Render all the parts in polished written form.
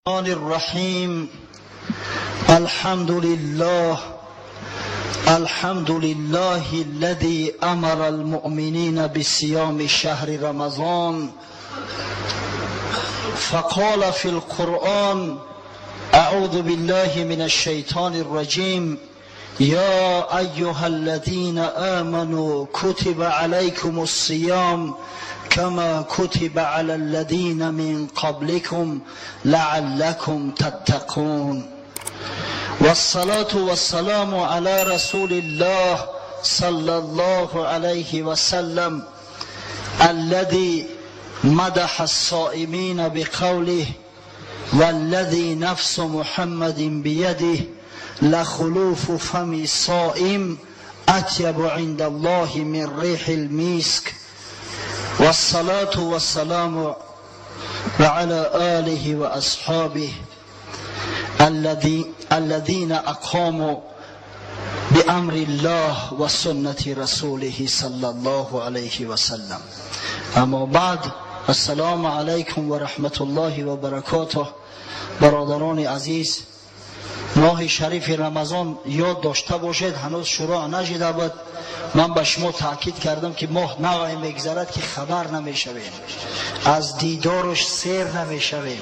الرحيم. الحمد لله، الحمد لله الذي أمر المؤمنين بصيام شهر رمضان، فقال في القرآن: أعوذ بالله من الشيطان الرجيم، يا أيها الذين آمنوا كتب عليكم الصيام كما كتب على الذين من قبلكم لعلكم تتقون. والصلاة والسلام على رسول الله صلى الله عليه وسلم الذي مدح الصائمين بقوله: والذي نفس محمد بيده لخلوف فم الصائم أطيب عند الله من ريح المسك. والصلاة والسلام على آله وأصحابه الذين أقاموا بأمر الله وسنة رسوله صلى الله عليه وسلم. أما بعد، السلام علیکم و رحمت الله و برکاته. برادران عزیز، ماه شریف رمضان یاد داشته باشید، هنوز شروع نشده بود. من به شما تاکید کردم که ماه نوعی میگذرد که خبر نمیشویم، از دیدارش سیر نمیشویم.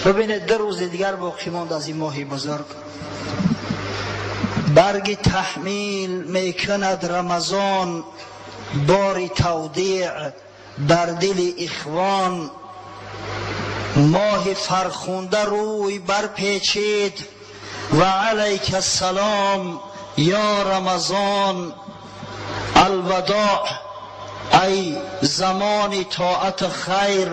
ببینید، 2 روز دیگر باقی ماند از این ماه بزرگ. برگ تحمیل میکند رمضان، بار تودیع بر دل اخوان. ماه فرخنده روی برپیچید و علیک السلام یا رمضان. الوداع ای زمان طاعت خیر،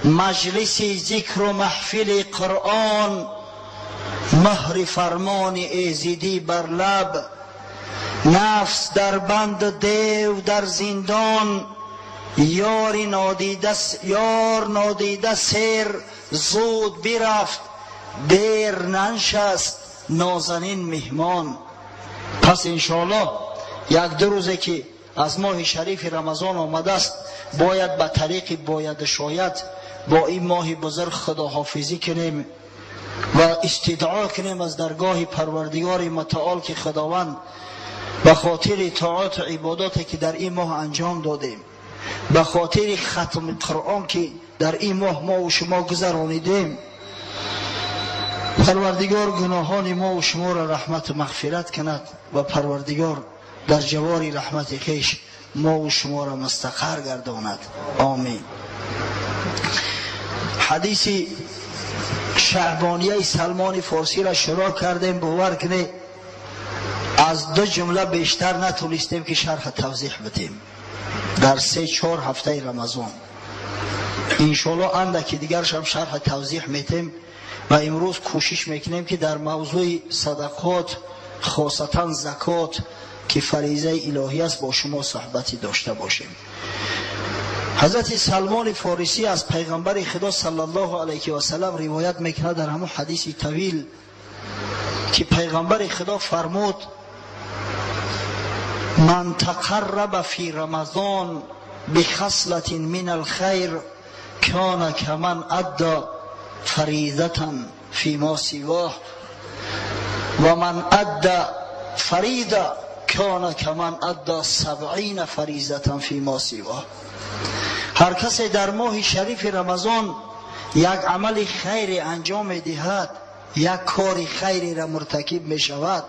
مجلس ذکر و محفل قرآن. مهر فرمان ایزدی بر لب، نفس در بند، دیو در زندان. یار نادیده، یار نادیده سیر زود برفت، دیر ننشست نازنین مهمان. پس انشاءالله یک دو روزه که از ماه شریف رمضان آمده است، باید به طریق باید شاید با این ماه بزرگ خداحافظی کنیم و استدعا کنیم از درگاه پروردگار متعال که خداوند به خاطر طاعات و عباداتی که در این ماه انجام دادیم، به خاطر ختم قرآن که در این ماه ما و شما گذرانیدیم، پروردگار گناهان ما و شما را رحمت و مغفرت کند و پروردگار در جوار رحمت خویش ما و شما را مستقر گرداند. آمین. حدیث شعبانیه سلمان فارسی را شروع کردیم. باور کنید، از دو جمله بیشتر نتونستیم که شرح توضیح بدیم در 3-4 هفته رمضان. انشالله اندکی دیگرش هم شرح توضیح میتیم و امروز کوشش میکنیم که در موضوع صدقات، خاصتا زکات که فریضه الهی است، با شما صحبتی داشته باشیم. حضرت سلمان فارسی از پیغمبر خدا صلی الله علیه و سلم روایت میکنه در همون حدیث طویل که پیغمبر خدا فرمود: من تقرب فی رمضان بخصلة من الخیر کان کمن ادى فریضة فیما سواه و من ادى فریضة کان کمن ادى 70 فریضة فیما سواه. هر کسی در ماه شریف رمضان یک عمل خیر انجام میدهد، یک کار خیری را مرتکب می شود،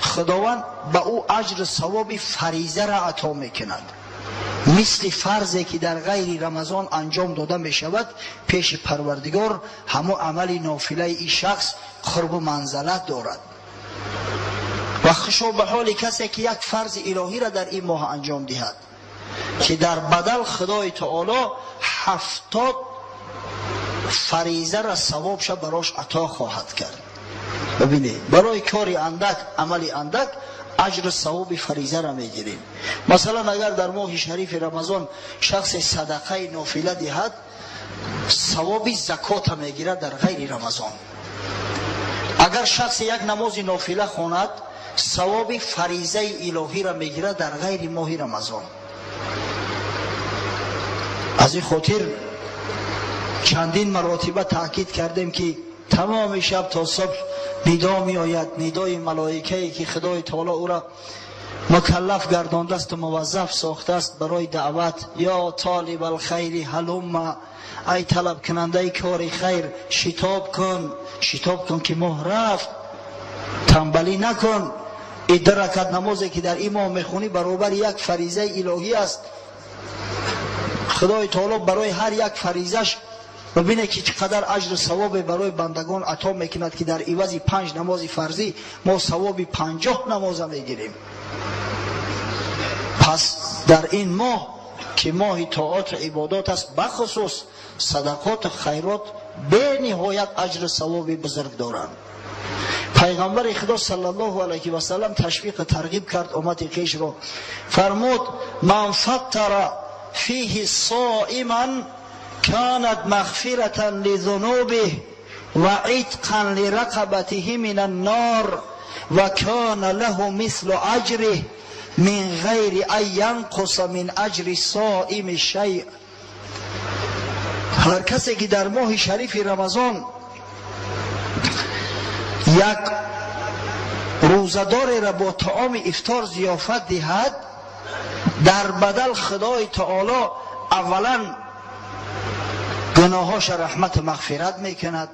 خداوند به او اجر ثواب فریضه را عطا میکند. مثل فرضی که در غیر رمضان انجام داده می شود، پیش پروردگار همو عمل نافله ای شخص قرب و منزلت دارد. و خوشا به حال کسی که یک فرض الهی را در این ماه انجام دهد که در بدل خدای تعالی 70 فریضه را ثوابش براش عطا خواهد کرد. ببینید، برای کار اندک، عمل اندک، اجر ثواب فریضه را میگیریم. مثلا اگر در ماه شریف رمضان شخص صدقه نافله دهد، ثواب زکات میگیرد در غیر رمضان. اگر شخص یک نماز نافله خواند، ثواب فریضه الهی را میگیرد در غیر ماه رمضان. از این خاطر Чандин маротиба таъкид кардем, ки тамоми шаб то субҳ нидо меояд, нидои малоикае, ки Худои таоло ӯро мукаллаф гардондааст ва муваззаф сохтааст барои даъват. Ё толиб алхайри ҳалумма, ай талабкунандаи кори хайр, шитоб кун, шитоб кун, ки моҳ рафт, танбалӣ накун. И ду ракат намозе, ки дар ин моҳ мехонӣ, баробари як фаризаи илоҳӣ аст. Худои таоло барои ҳар як фаризаш бибине, ки чӣ қадар аҷру савобе барои бандагон ато мекунад, ки дар ивази 5 намози фарзӣ мо савоби 50 намоза мегирем. Пас дар ин моҳ, ки моҳи тоату ибодот аст, бахусус садақоту хайрот бениҳоят аҷру савоби бузург доранд. Пайғамбари Худо саллаллоҳу алайҳи васаллам ташвиқу тарғиб кард уммати хешро, фармуд: ман фаттара фиҳи соиман канат мағфиратан лизунубиҳ ва итқан лирақабатиҳи мин аннор ва кана лаҳу мислу аҷриҳ мин ғайри ан янқуса мин аҷри соими шайъ. Ҳар касе, ки дар моҳи шарифи Рамазон як рӯзадореро бо таоми ифтор зиёфат диҳад, дар бадал Худои таоло аввалан гуноҳоша раҳмату мағфират мекунад,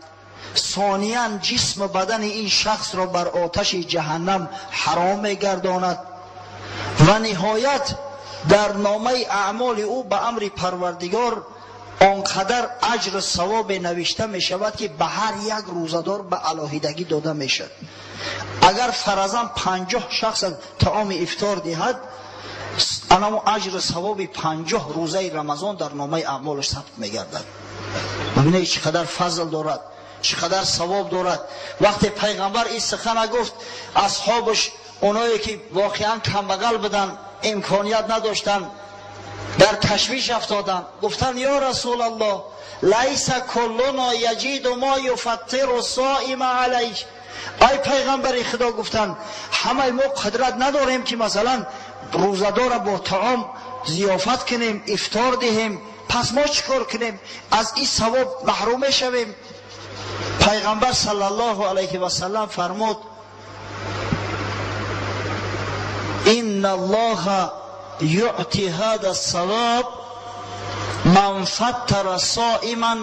сониян ҷисму бадани ин шахсро бар оташи ҷаҳаннам ҳаром мегардонад ва ниҳоят дар номаи аъмоли ӯ ба амри Парвардигор он қадар аҷру савобе навишта мешавад, ки ба ҳар як рӯзадор ба алоҳидагӣ дода мешавад. Агар фаразан 50 шахс таоми ифтор диҳад, анамо аҷру савоби 50 рӯзаи Рамазон дар номаи аъмолаш сабт мегардад. Бибинед, чӣ қадар фазл дорад, чӣ қадар савоб дорад. Вақте пайғамбар ин сухана гуфт, асҳобаш, оное ки воқеан камбағал буданд, имконият надоштанд, дар ташвиш афтоданд, гуфтанд: ё Расулаллоҳ, лайса куллуно яҷиду мо юфаттиру соима алайҳ. Ай пайғамбари Худо, гуфтанд, ҳамаи мо қудрат надорем, ки масалан рӯзадора бо таом зиёфат кунем, ифтор диҳем. Пас мо чӣ кор кунем? Аз ин савоб маҳрум мешавем. Пайғамбар саллаллоҳу алайҳи васаллам фармуд: инна аллоҳа юъти ҳада ссавоб ман фаттара соиман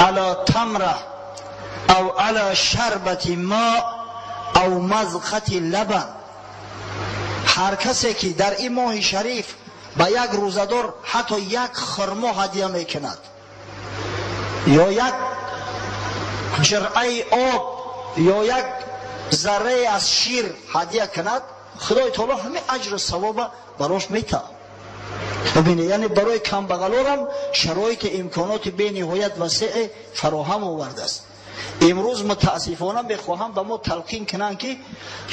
ала тамра ав ала шарбати мо ав мазқати лабан. Ҳар касе, ки дар ин моҳи шариф ба як рӯзадор ҳатто як хурмо ҳадя мекунад ё як ҷиръаи об ё як заррае аз шир ҳадя кунад, Худои таоло ҳамин аҷру савоба барош метаҳад. Бибинед, яъне барои камбағалорам шароити имконоти бениҳоят васеъе фароҳам овардааст. Имрӯз мутаассифона мехоҳам ба мо талқин кунанд, ки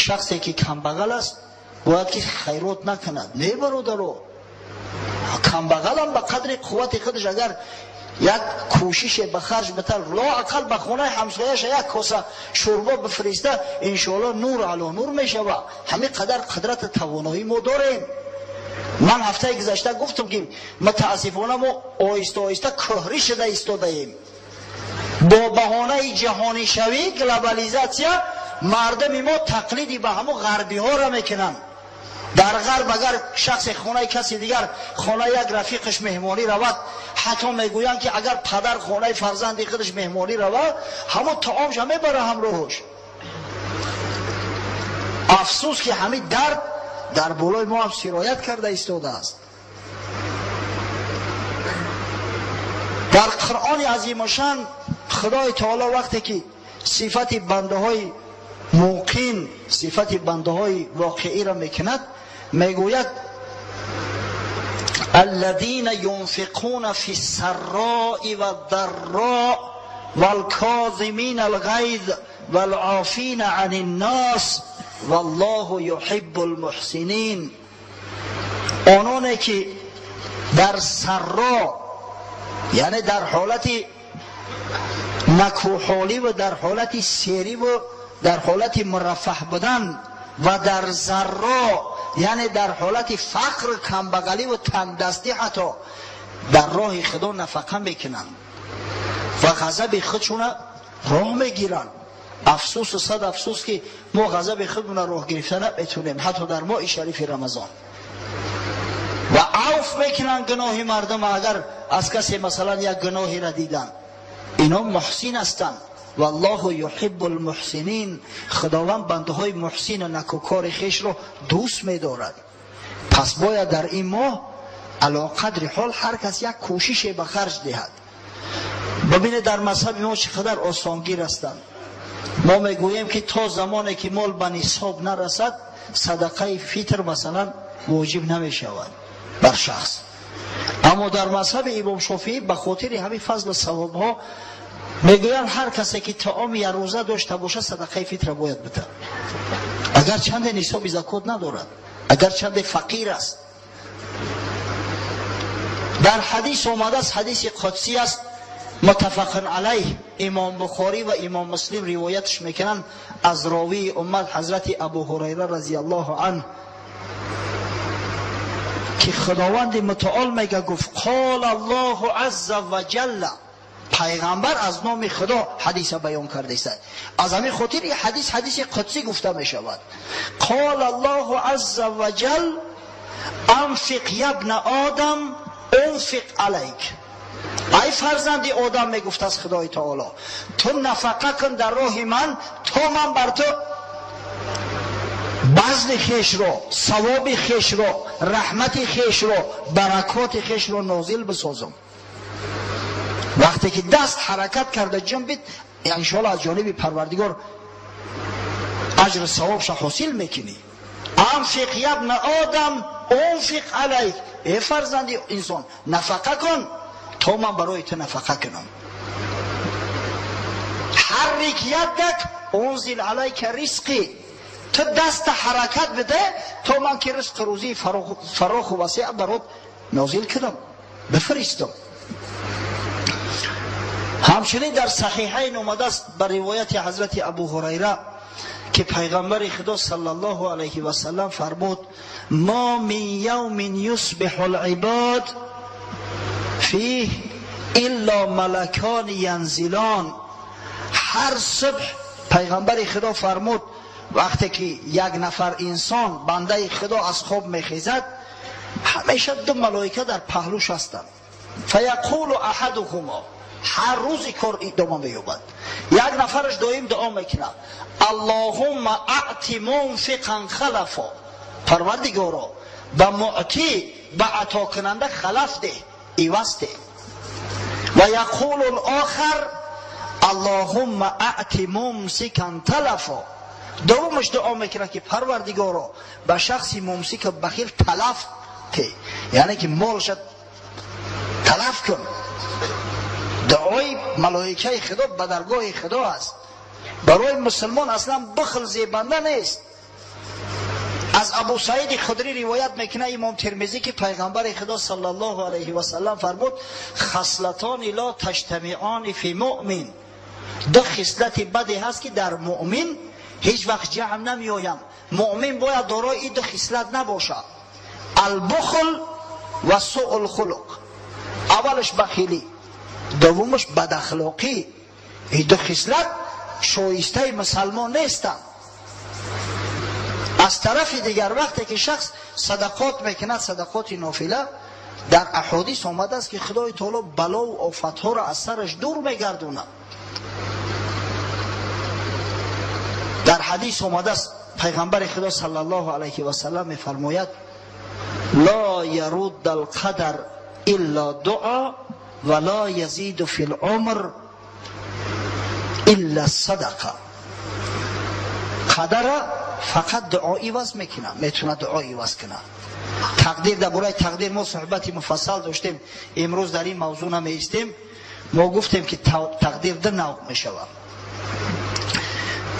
шахсе, ки камбағал аст, бояд ки хайрот накунад. Не, бародаро, камбағалам ба қадри қуввати худаш агар як кӯшише ба харҷ битар, лоақал ба хонаи ҳамсояша як коса шӯрбо бифириста, иншоалло нур ало нур мешава. Ҳамин қадар қудрату тавоноӣ мо дорем. Ман ҳафтаи гузашта гуфтам, ки мутаассифона мо оҳиста оҳиста кӯҳрӣ шуда истодаем. Бо баҳонаи ҷаҳонишавӣ, глобализатсия, мардуми мо тақлиди ба ҳамон ғарбиҳоро мекунанд. Дар ғарб агар шахсе хонаи каси дигар, хонаи як рафиқаш меҳмонӣ равад, ҳатто мегӯянд, ки агар падар хонаи фарзанди худаш меҳмонӣ равад, ҳамон таомша мебара ҳамроҳаш. Афсӯс, ки ҳамин дард дар болои мо ҳам сироят карда истодааст. Дар Қуръони азимушан Худои таоло вақте ки сифати бандаҳои муқин, сифати бандаҳои воқеиро мекунад, мегӯяд: аллазина юнфиқуна фи ссаррои ваддарро валкозимина алғайз валофина ани ннос валлоҳу юҳиббу лмуҳсинин. Ононе, ки дар сарро, яъне дар ҳолати накӯҳолӣ ва дар ҳолати серӣ ва дар ҳолати мураффаҳ будан ва дар зарро, яъне дар ҳолати фақр, камбағалӣ ва тангдастӣ, ҳатто дар роҳи Худо нафақа мекунанд. ва ғазаби худшона роҳ мегиранд. Афсӯсу сад афсӯс, ки мо ғазаби худмона роҳ гирифта наметунем, ҳатто дар моҳи шарифи Рамазон. Ва авф мекунанд гуноҳи мардум, агар аз касе масалан як гуноҳеро диданд. Ино муҳсин ҳастанд. Валлоҳу юҳиббу лмуҳсинин. Худованд бандаҳои муҳсину накӯкори хешро дӯст медорад. Пас бояд дар ин моҳ ало қадри ҳол ҳар кас як кӯшише ба харҷ диҳад. Бибинед, дар мазҳаби мо чӣ қадар осонгир ҳастанд. Мо мегӯем, ки то замоне ки мол ба нисоб нарасад, садақаи фитр масалан воҷиб намешавад бар шахс. Аммо дар мазҳаби Имом Шофиӣ ба хотири ҳамин фазлу савобҳо мегӯянд, ҳар касе ки таоми якрӯза дошта бошад, садақаи фитра бояд бидиҳад, агар чанде нисоби закот надорад, агар чанде фақир аст. Дар ҳадис омадааст, ҳадиси қудсӣ аст, муттафақун алайҳ, Имом Бухорӣ ва Имом Муслим ривоятш мекунанд аз ровии уммат ҳазрати Абу Ҳурайра разияллоҳу анҳ, ки Худованди мутаол мега, гуфт: қол Аллоҳу азза ва ҷалла. Пайғамбар аз номи Худо ҳадиса баён кардааст, аз ҳамин хотир ин ҳадис ҳадиси қудсӣ гуфта мешавад. Қол Аллоҳу азза ва ҷал: анфиқ ябна одам, унфиқ алайк. Ай фарзанди одам, мегуфтааст Худои таоло, ту нафақа кун дар роҳи ман, то ман бар ту базли хешро, савоби хешро, раҳмати хешро, баракоти хешро нозил бисозам. Вақте ки даст ҳаракат карда ҷунбид, иншоалло аз ҷониби Парвардигор аҷру савобша ҳосил мекунӣ. Анфиқ ябна одам, унфиқ алайк. Э фарзанди инсон, нафақа кун, то ман барои ту нафақа кунам. Ҳаррик ядак, унзил алайка ризқи. Ту даста ҳаракат биде, то ман ки ризқу рӯзии фароху васеъ барот нозил кунам, бифиристам. Ҳамчунин дар Саҳиҳайн омадааст ба ривояти ҳазрати Абу Ҳурайра, ки пайғамбари Худо саллаллоҳу алайҳи васаллам фармуд: мо мин явмин юсбиҳу либод фих илла малакони янзилон. Ҳар субҳ, пайғамбари Худо фармуд, вақте ки як нафар инсон, бандаи Худо, аз хоб мехезад, ҳамеша ду малоика дар паҳлӯш ҳастанд. Фаяқулу аҳадуҳумо, ҳар рӯзи кор идома меёбад, як нафараш доим дуо мекунад: аллоҳумма аъти мунфиқан халафо. Парвардигоро, ба муътӣ, ба атокунанда халаф деҳ, иваз деҳ. Ва яқулу лохар: аллоҳумма аъти мумсикан талафо. Дуввумаш дуо мекунад, ки Парвардигоро, ба шахси мумсика бахил талаф те, яъне ки молша талаф кун. Дуои малоикаи Худо ба даргоҳи Худо аст. Барои мусулмон аслан бухл зебанда нест. Аз Абу Саиди Худрӣ ривоят мекунад Имом Термизӣ, ки пайғамбари Худо саллаллоҳу алайҳи васаллам фармуд: хаслатони ло таҷтамиони фи муъмин. Ду хислати баде ҳаст, ки дар муъмин ҳеҷ вақт ҷамъ намеоянд. Муъмин бояд дорои ин ду хислат набошад: албухл ва суъул хулуқ. Аввалаш бахилӣ, дуввумаш бадахлоқӣ. Ин ду хислат шоистаи мусалмон нестанд. Аз тарафи дигар, вақте ки шахс садақот мекунад, садақоти нофила, дар аҳодис омадааст, ки Худои таоло балову офатҳоро аз сараш дур мегардонад. Дар ҳадис омадааст, пайғамбари Худо саллаллоҳу алайҳи васаллам мефармояд: ло ярудда алқадар илла дуо ва ло язиду фи лумр илла садақа. Қадара фақат дуо иваз мекунад, метавонад дуо иваз кунад. Тақдир, дар бораи тақдир мо суҳбати муфассал доштем, имрӯз дар ин мавзӯъ намеистем. Мо гуфтем, ки тақдир ду навъ мешавад: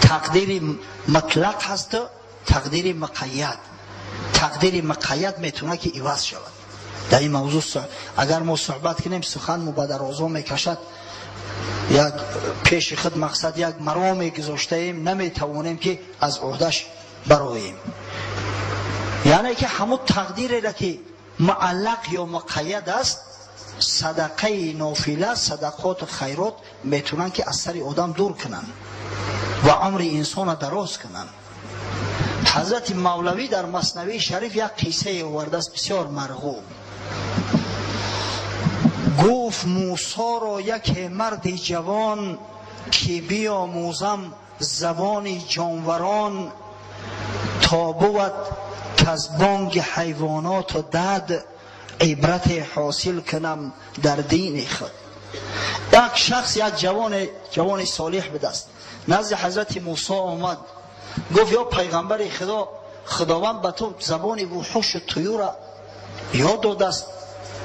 тақдири мутлақ ҳасту тақдири муқайяд. Тақдири муқайяд метавонад ки иваз шавад. Дар ин мавзӯъ агар мо суҳбат кунем, сухан мубадарозо мекашад. Як пеши худ мақсад, як мароме гузоштаем, наметавонем ки аз ӯҳдаш бароем. Яъне ки ҳамун тақдиреро, ки муаллақ ё муқайяд аст, Садақаи нофила, садақоту хайрот метавонанд, ки аз сари одам дур кунанд ва умри инсона дароз кунанд. Ҳазрати Мавлавӣ дар Маснавии Шариф як қиссае овардааст, бисёр марғуб. Гуфт Мусоро яке марди ҷавон, ки биомӯзам забони ҷонварон, то бувад каз бонги ҳайвоноту дад ибрате ҳосил кунам дар дини худ. Як шахс, як ҷавони солиҳ будааст, назди ҳазрати Мусо омад, гуфт: ё пайғамбари Худо, Худованд ба ту забони вуҳушу туюра ёд додааст,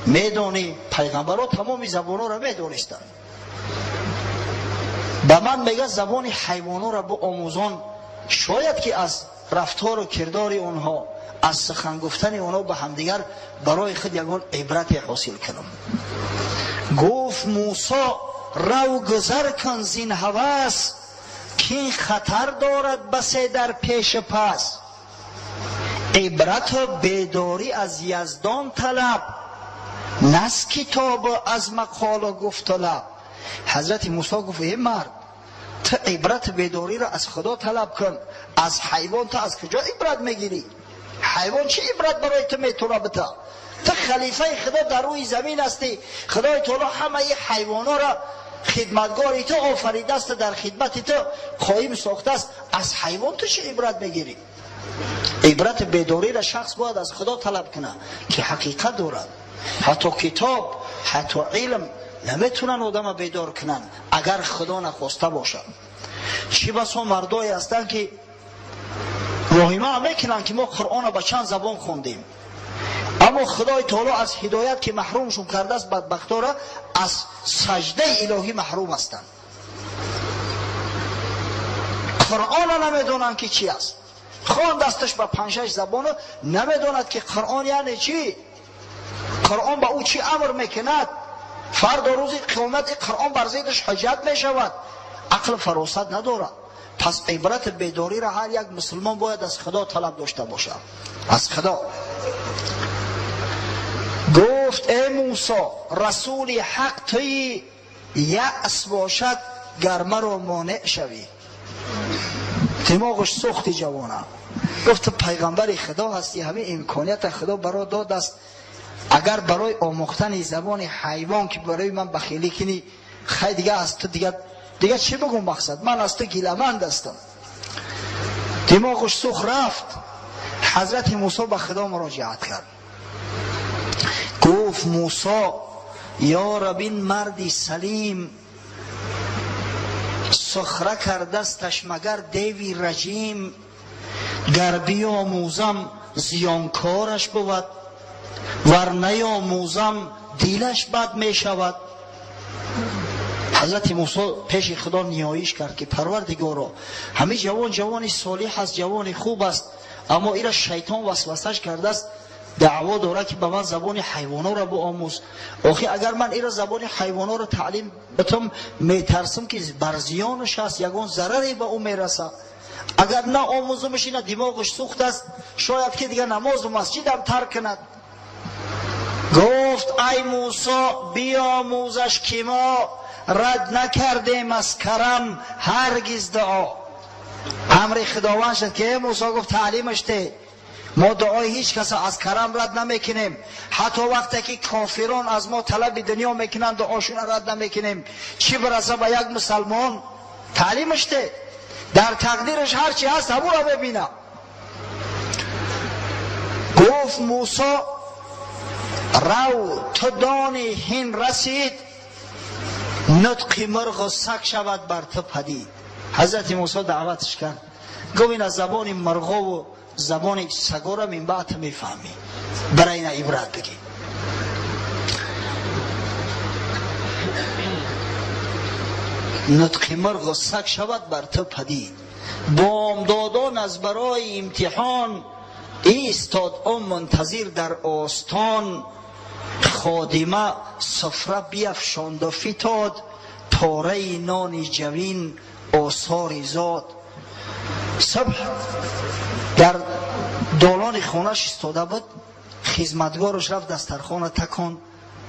медонӣ, пайғамбарҳо тамоми забонҳоро медонистанд. Ба ман мега забони ҳайвонҳоро биомӯзон, шояд ки аз рафтору кирдори онҳо, аз сухан гуфтани онҳо ба ҳамдигар барои худ ягон ибрате ҳосил кунам. Гуфт Мусо: рав, гузар кун зин ҳавас, ки хатар дорад басе дар пешу пас. Ибрату бедорӣ аз Яздон талаб, на аз китобу аз мақолу гуфту лаб. Ҳазрати Мусо гуфт: э мард, ту ибрату бедориро аз Худо талаб кун, аз ҳайвон ту аз куҷо ибрат мегирӣ? Ҳайвон чӣ ибрат барои ту метавона бита? Ту халифаи Худо дар рӯи замин ҳастӣ. Худои Таоло ҳамаи ҳайвонҳоро хидматгори ту офаридааст, дар хидмати ту қоим сохтааст. Аз ҳайвон ту чӣ ибрат мегирӣ? Ибрати бедориро шахс бояд аз Худо талаб кунад, ки ҳақиқат дорад. Ҳатто китоб, ҳатто илм наметавонанд одама бедор кунанд, агар Худо нахоста бошад. Чӣ басо мардое ҳастанд, ки воҳима мекунанд, ки мо Қуръонро ба чанд забон хондем, аммо Худои Таоло аз ҳидоят ки маҳрумшон кардааст, бадбахтора аз саҷдаи илоҳӣ маҳрум ҳастанд. Қуръонро намедонанд, ки чӣ аст. Хон дасташ ба панҷшаш забону намедонад, ки Қуръон яъне чӣ, Қуръон ба ӯ чӣ амр мекунад. Фардо рӯзи қиёмат Қуръон бар зиддаш ҳуҷҷат мешавад. Ақл фаросат надорад. Пас ибрати бедориро ҳар як мусулмон бояд аз Худо талаб дошта бошад, аз Худо. Гуфт: э Мусо, расули ҳақ туи, яъс бошад гар маро монеъ шавӣ. Димоғаш сӯхти ҷавона. Гуфт: ту пайғамбари Худо ҳастӣ, ҳамин имконията Худо баро додааст, агар барои омӯхтани забони ҳайвон ки барои ман бахилӣ кунӣ, хай, дига аз ту дига чӣ бигӯм? Мақсад, ман аз ту гиламанд ҳастам. Димоғаш сӯх, рафт. Ҳазрати Мусо ба Худо муроҷиат кард. Гуфт Мусо: ё Раб, ин марди салим сухра кардасташ магар деви раҷим. Гар биомӯзам, зиёнкораш бувад, вар наёмӯзам, дилаш бад мешавад. Ҳазрати Мусо пеши Худо ниёиш кард, ки Парвардигоро, ҳамин ҷавон ҷавони солиҳ аст, ҷавони хуб аст, аммо ира шайтон васвасаш кардааст, даъво дорад, ки ба ман забони ҳайвонҳоро биомӯз. Охи, агар ман ира забони ҳайвонҳоро таълим битам, метарсам, ки бар зиёнаш аст, ягон зараре ба ӯ мерасад. Агар наомӯзумаш, ина димоғаш сӯхт аст, шояд ки дига намозу масҷидам тарк кунад. Гуфт: ай Мусо, биомӯзаш, ки мо рад накардем аз карам ҳаргиз дуо. Амри Худованд шуд, ки э Мусо, гуфт, таълимаш де, мо дуои ҳеҷ каса аз карам рад намекунем. Ҳатто вақте ки кофирон аз мо талаби дунё мекунанд, дуошона рад намекунем, чӣ бираса ба як мусалмон? Таълимаш де, дар тақдираш ҳар чи ҳаст, ҳамуро мебина. Гуфт Мусо: рав, ту дони ҳин расид, нутқи мурғу саг шавад бар ту падид. Ҳазрати Мусо даъватш кард, гуфт: ина забони мурғову забони сагора минбаъд ту мефаҳмӣ, барои ина ибрат бигӣ. Нутқи мурғу саг шавад бар ту падид. Бомдодон аз барои имтиҳон истод ӯ мунтазир дар остон. Ходима суфра биафшонду фитод пораи нони ҷавин осори зод. Субҳ дар долони хонаш истода буд, хизматгораш рафт, дастархона такон.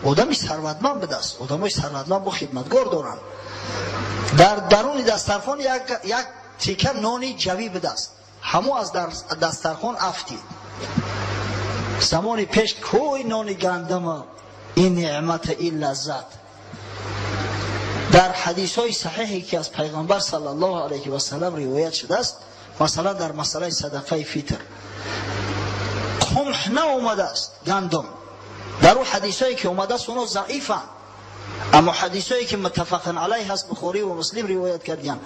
Одами сарватманд будааст. Одамои сарватманд бо хидматгор доранд. Дар даруни дастархон як тика нони ҷавӣ будааст. Ҳамо аз дастархон афтид. Замони пеш кӯи нони гандама, ин неъмата, ин лаззат. Дар ҳадисҳои саҳиҳе ки аз пайғамбар саллаллоҳу алайҳи васаллам ривоят шудааст, масалан дар масъалаи садақаи фитр қумҳ наомадааст, гандум. Дар ӯ ҳадисҳое ки омадааст, оно заифанд, аммо ҳадисҳое ки муттафақан алайҳ ҳаст, Бухорӣ ва Муслим ривоят кардиянд,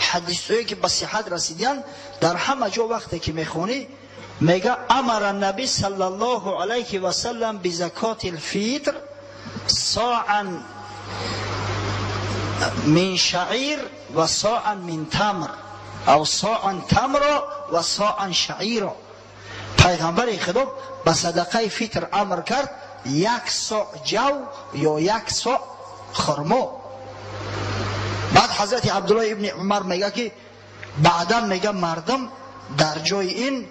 ҳадисҳое ки ба сиҳат расидиянд, дар ҳама ҷо вақте ки мехонӣ, мега: амара наби саллаллоҳу алайҳи васаллам бизакоти лфитр соан мин шаир ва соан мин тамр ав соан тамро ва соан шаиро. Пайғамбари Худо ба садақаи фитр амр кард як со ҷав ё як со хурмо. Баъд ҳазрати Абдуллоҳ ибни Умар мега, ки баъдан мега, мардум дар ҷои ин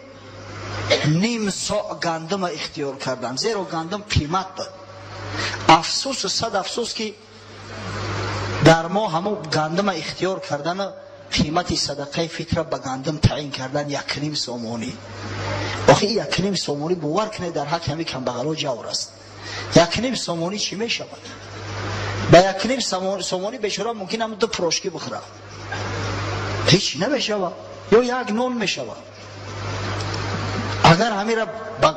ним со гандума ихтиёр карданд, зеро гандум қимат буд. Афсӯсу сад афсӯс, ки дар мо ҳамо гандума ихтиёр кардану қимати садақаи фитра ба гандум таъин кардан 1.5 сомонӣ. Охи, 1.5 сомонӣ, бовар кунед, дар ҳаққи ҳамин камбағало ҷавр аст. 1.5 сомонӣ чӣ мешавад? Ба 1.5 сомонӣ бечора мумкин ҳам ду пирожки бихӯрад, ҳеҷ намешавад, ё як нон мешавад. Агар ҳамира ба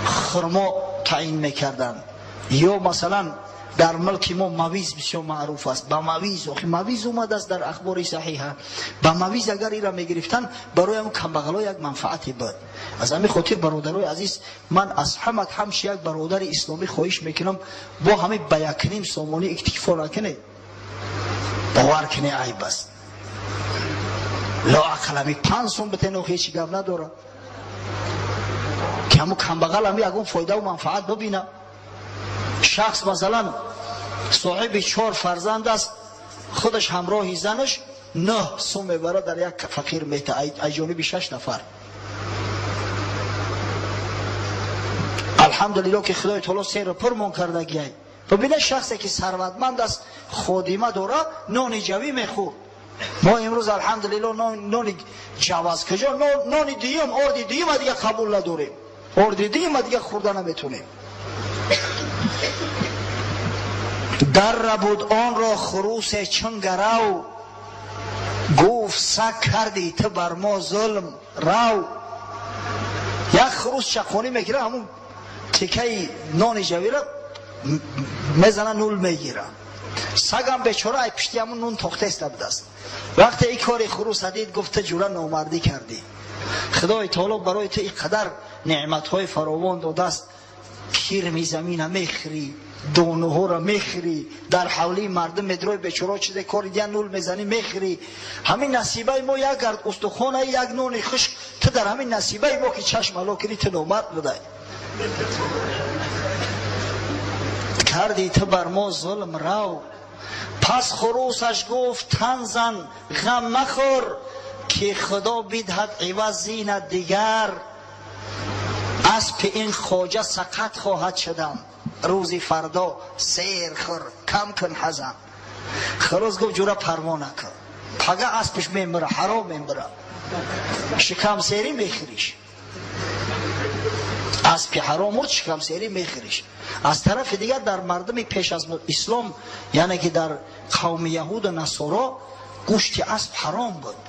хурмо таъин мекарданд, ё масалан дар мулки мо мавиз бисёр маъруф аст, ба мавиз, охи мавиз омадааст дар ахбори саҳиҳа, ба мавиз агар ира мегирифтанд, барои ҳамн камбағало як манфаате буд. Аз ҳамин хотир, бародарои азиз, ман аз ҳамат ҳамчи як бародари исломӣ хоҳиш мекунам, бо ҳамин ба 1.5 сомонӣ иктифо накунед. Бовар кунед, айб аст. Лоақал ҳами 5 сом битен, охи ҳечи гап надорад, ки ҳамун камбағал ҳами ягон фоидаву манфаат бибина. Шахс масалан соҳиби чор фарзанд аст, худаш ҳамроҳи занаш 9 сум мебарад, дар як фақир мета, аз ҷониби шаш нафар. Алҳамдулилло, ки Худои таоло серу пурмон кардагиай. Бибина, шахсе ки сарватманд аст, ходима дора, нони ҷавӣ мехӯрд. Мо имрӯз, алҳамдулилло, нони ҷав аз куҷо, нони дуюм, орди дуюма дига қабул надорем, орди дуюма дига хӯрда наметонем. Дарра буд онро хурусе чун гарав, гуфт: саг, кардӣ ту бар мо зулм, рав. Як хурус чақонӣ мегира, ҳамун тикаи нони ҷавира мезана, нул мегира. Сагам бечора ай пишти ҳамун нун тохта будааст. Вақте ин кори хуруса дид, гуфт: ту ҷура номардӣ кардӣ, Худои таоло барои ту ин қадар неъматҳои фаровон додааст, кирми замина мехӯрӣ, донуҳоро мехӯрӣ, дар ҳавлии мардум медрои, бечоро чизе кори дия, нул мезанӣ, мехӯрӣ. Ҳамин насибаи мо як гард устухона, як нони хушк. Ту дар ҳамин насибаи мо ки чашм ало кунӣ, ту номард будай, кардӣ ту бар мо зулм, рав. Пас хурусаш гуфт: тан зан, ғам махӯр, ки Худо бидҳад иваз зинат дигар. Аспи ин хоҷа сақат хоҳад шудам рӯзи фардо, сер хӯр, кам кун ҳазан. Хурус гуфт: ҷура, парво накун, пага аспиш мемира, ҳаром мемира, шикамсерӣ мехӯриш. Аспи ҳаром мурд, шикамсерӣ мехӯриш. Аз тарафи дигар, дар мардуми пеш аз ислом, яъне ки дар қавми яҳуду насоро, гӯшти асп ҳаром буд.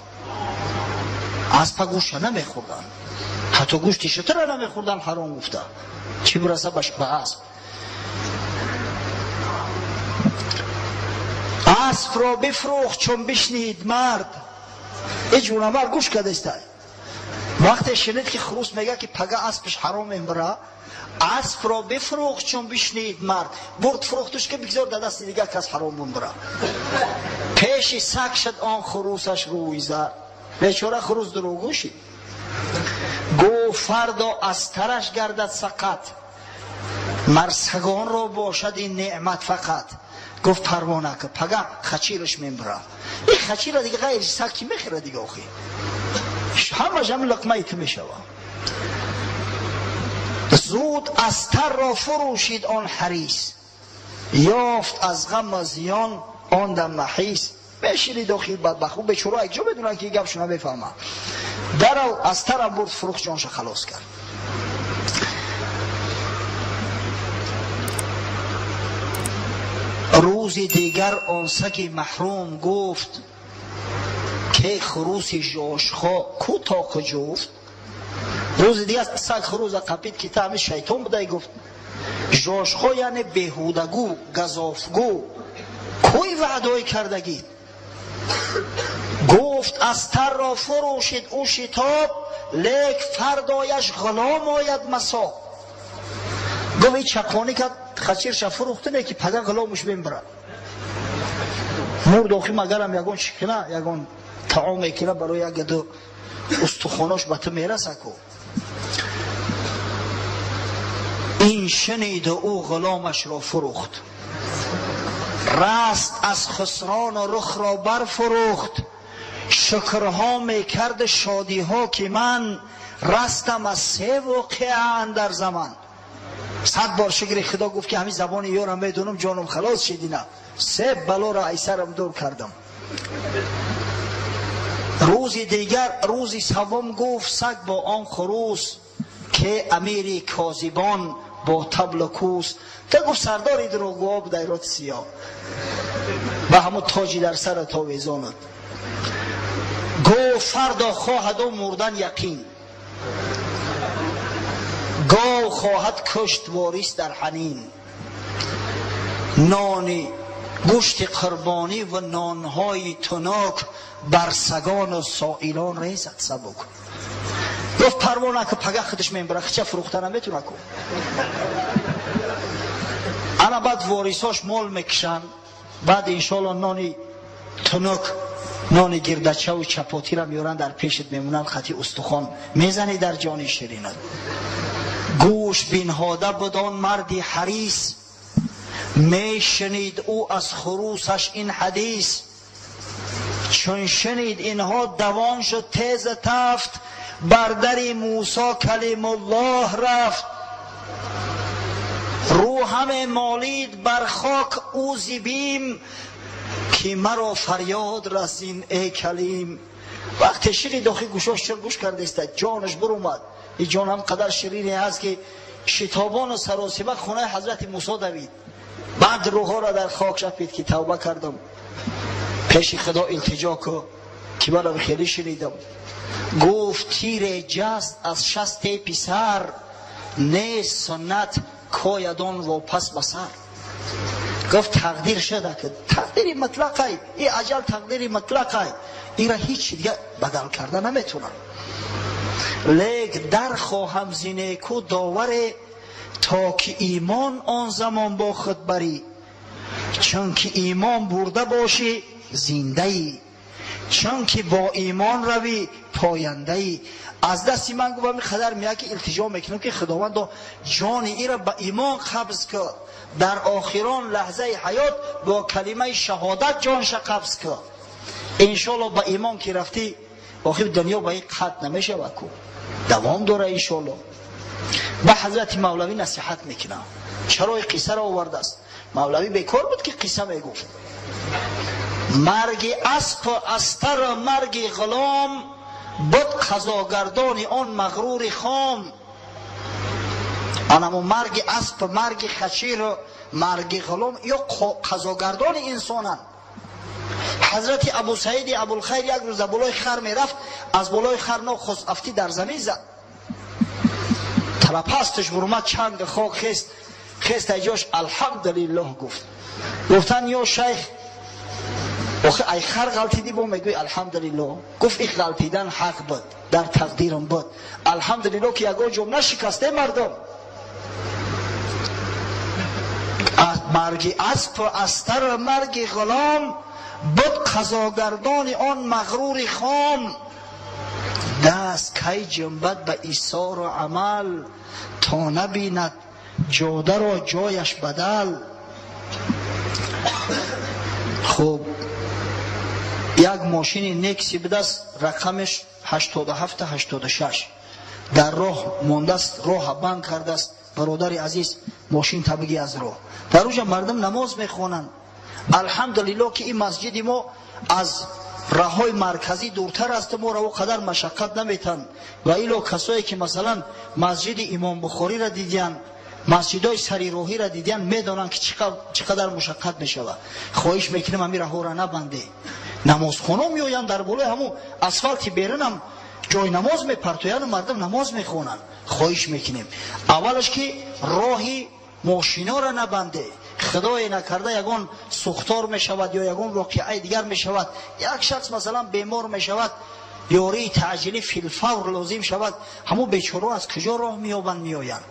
Аспа гӯшта намехӯрданд, ҳатто гӯшти шутра намехӯрданд, ҳаром гуфта, чӣ бираса ба асп. Аспро бифрӯхт, чун бишнид мард. И ҷунамар гӯш кардестай, вақте шунид, ки хурус мега, ки пага аспиш ҳаром мембира. Аспро бифрӯхт, чун бишнид мард, бурд фурӯхтуш, ки бигзор дар дасти дигар кас ҳаром бумбира. Пеши саг шуд он хурусаш рӯй зад. Бечора хурус дурӯғгӯ шид. Гуфт: фардо аз тараш гардад сақат, мар сагонро бошад ин неъмат фақат. Гуфт: парво накун, пага хачираш мембира. Ин хачира дига ғайри саг ки мехӯра дига? Охи, ҳамаш ҳамин луқмаи ту мешава. Зуд астар ро фурӯшид он ҳарис, ёфт аз ғам ва зиён он дам маҳис. Мешинид охи бадбахт, бечора якҷо медонад ки гапшо намефаҳмад. Дарав астарам бурд фурӯхт, ҷонша халос кард. Рӯзи дигар он саги маҳрум гуфт ке хуруси жошхо ку тоқу ҷуфт. Рӯзи дигар саг хуруза қапид ки та ҳами шайтон будай, гуфт жошхо яъне беҳудагӯ, газофгӯ, кӯй ваъдой кардагӣ. Гуфт астарро фурӯшид ӯ шитоб, лек фардояш ғулом ояд масоб. Гуфт и чақонӣ кард, хачирша фурӯхтине ки пага ғуломуш мембарад. Мурд охи магарам ягон чӣ кина, ягон таом мекина барои як ду устухонош ба ту мераса ку. Ин шуниду ӯ ғуломашро фурӯхт, раст аз хусрону рухро барфурӯхт. Шукрҳо мекард шодиҳо ки ман растам аз се воқеа андар заман. 100 бор шукри худо гуфт ки ҳамин забони ёрам медонам, ҷонам халос шидина, се балоро ай сарам дур кардам. Рӯзи дигар, рӯзи севум гуфт саг бо он хурус ке амири козибон бо таблу кӯс. Та гуфт сардори дурӯғгӯҳо буд айрот сиёҳ ба ҳамун тоҷи дар сарат овезонад. Гуфт фардо хоҳад ӯ мурдан яқин, гов хоҳад кушт ворис дар ҳанин. Нони гӯшти қурбонӣ ва нонҳои тунук бар сагону соилон резад сабук. Гуфт парво наку, пага худаш мембара, хича фурӯхта наметуна ку. Ана баъд ворисош мол мекушанд, баъд иншоалло нони тунук, нони гирдачаву чапотира меоранд, дар пешат мемонанд, хати устухон мезанӣ дар ҷони ширинат. Гӯш бинҳода буд он марди ҳарис, мешунид ӯ аз хурусаш ин ҳадис. Чун шунид инҳо давон шуд теза тафт, бар дари Мусо калимуллоҳ рафт. Рӯ ҳаме молид бар хок ӯ зи бим, ки маро фарёд расин эй калим. Вақте шунид охи гӯшош чун гӯш кардеста, ҷонаш бурумад. И ҷон ҳам қадар ширине ҳаст ки шитобону саросиба хонаи ҳазрати Мусо давид. Баъд рӯҳоро дар хок шапид ки тавба кардам, пеши худо илтиҷо ку ки манам хеле шунидам. Гуфт тире ҷаст аз шасте писар, нест суннат коядон вопас ба сар. Гуфт тақдир шуда ки тақдири мутлақай, и аҷал тақдири мутлақай, инра ҳеҷ дига бадал карда наметунам. Лек дар хоҳам зи неку доваре, то ки имон он замон бо худ барӣ. Чунки имон бурда бошӣ зиндаӣ, чунки бо имон равӣ пояндаӣ. Аз дасти ман гуфт ҳамин қадар меяд ки илтиҷо мекунам ки худовандо ҷони ира ба имон қабз кун, дар охирон лаҳзаи ҳаёт бо калимаи шаҳодат ҷонша қабз кун. Иншоалло ба имон ки рафтӣ, охир дунё ба ин қатъ намешавад ку, давом дора иншоалло. Ба ҳазрати мавлавӣ насиҳат мекунам. Чаро ин қиссаро овардааст? Мавлавӣ бекор буд ки қисса мегуфт. Марги аспу астару марги ғулом буд қазогардони он мағрури хом. Анамо марги асп, марги хачиру марги ғулом ё қазогардони инсонанд. Ҳазрати Абу Саиди Абулхайр як рӯз дар болои хар мерафт, аз болои хар нохост афтӣ дар замин зад. Талапасташ бурумад, чанг хок хест, хест ай ҷош алҳамдулиллоҳ гуфт. Гуфтан ё шайх, охи ай хар ғалтидӣ бо мегӯй алҳамдулиллоҳ. Гуфт ин ғалтидан ҳақ буд, дар тақдирам буд. Алҳамдулиллоҳ ки ягон ҷом нашикасте мардум. Марги аспу астару марги ғулом буд қазогардони он мағрури хом. Даст кай ҷунбад ба исору амал, то набинад ҷодаро ҷояш бадал. Хуб, як мошини Некси будааст, рақамеш 87 86. Дар роҳ мондааст, роҳа банд кардааст. Бародари азиз, мошин табиги аз роҳ. Дар уҷа мардум намоз мехонанд. Алҳамдулиллоҳ, ки ин масҷиди мо аз роҳҳои марказӣ дуртар аст, моро о қадар машаққат наметанд. Ва ило касое ки масалан масҷиди Имом Бухориро дидиянд, масҷидҳои сари роҳиро дидиянд, медонанд, ки чӣ қадар мушаққат мешавад. Хоҳиш мекунем, ҳамин роҳҳоро набанде. Намозхоно меоянд, дар болои ҳамун асфалти берунам ҷои намоз мепартоянд, мардум намоз мехонанд. Хоҳиш мекунем, аввалаш ки роҳи мошиноро набанде. Худое накарда, ягон сӯхтор мешавад ё ягон воқеаи дигар мешавад, як шахс масалан бемор мешавад, ёрии таъҷилӣ филфавр лозим шавад, ҳамун бечораҳо аз куҷо роҳ меёбанд, меоянд?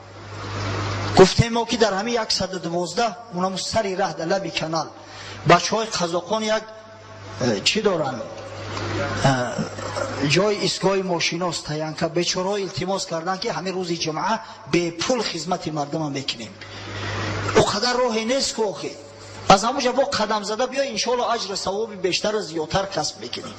Гуфтем мо, ки дар ҳамин 112, унаму сари раҳ, дар лаби канал, бачаҳои қазоқон як чӣ доранд, ҷои истгоҳи мошино, стоянка. Бечораҳо илтимос карданд, ки ҳамин рӯзи ҷумъа бепул хизмати мардума мекунем. О қадар роҳе нест ку охи, аз ҳамуҷа бо қадам зада биё, иншоалло, аҷру савоби бештару зиёдтар касб мекунем.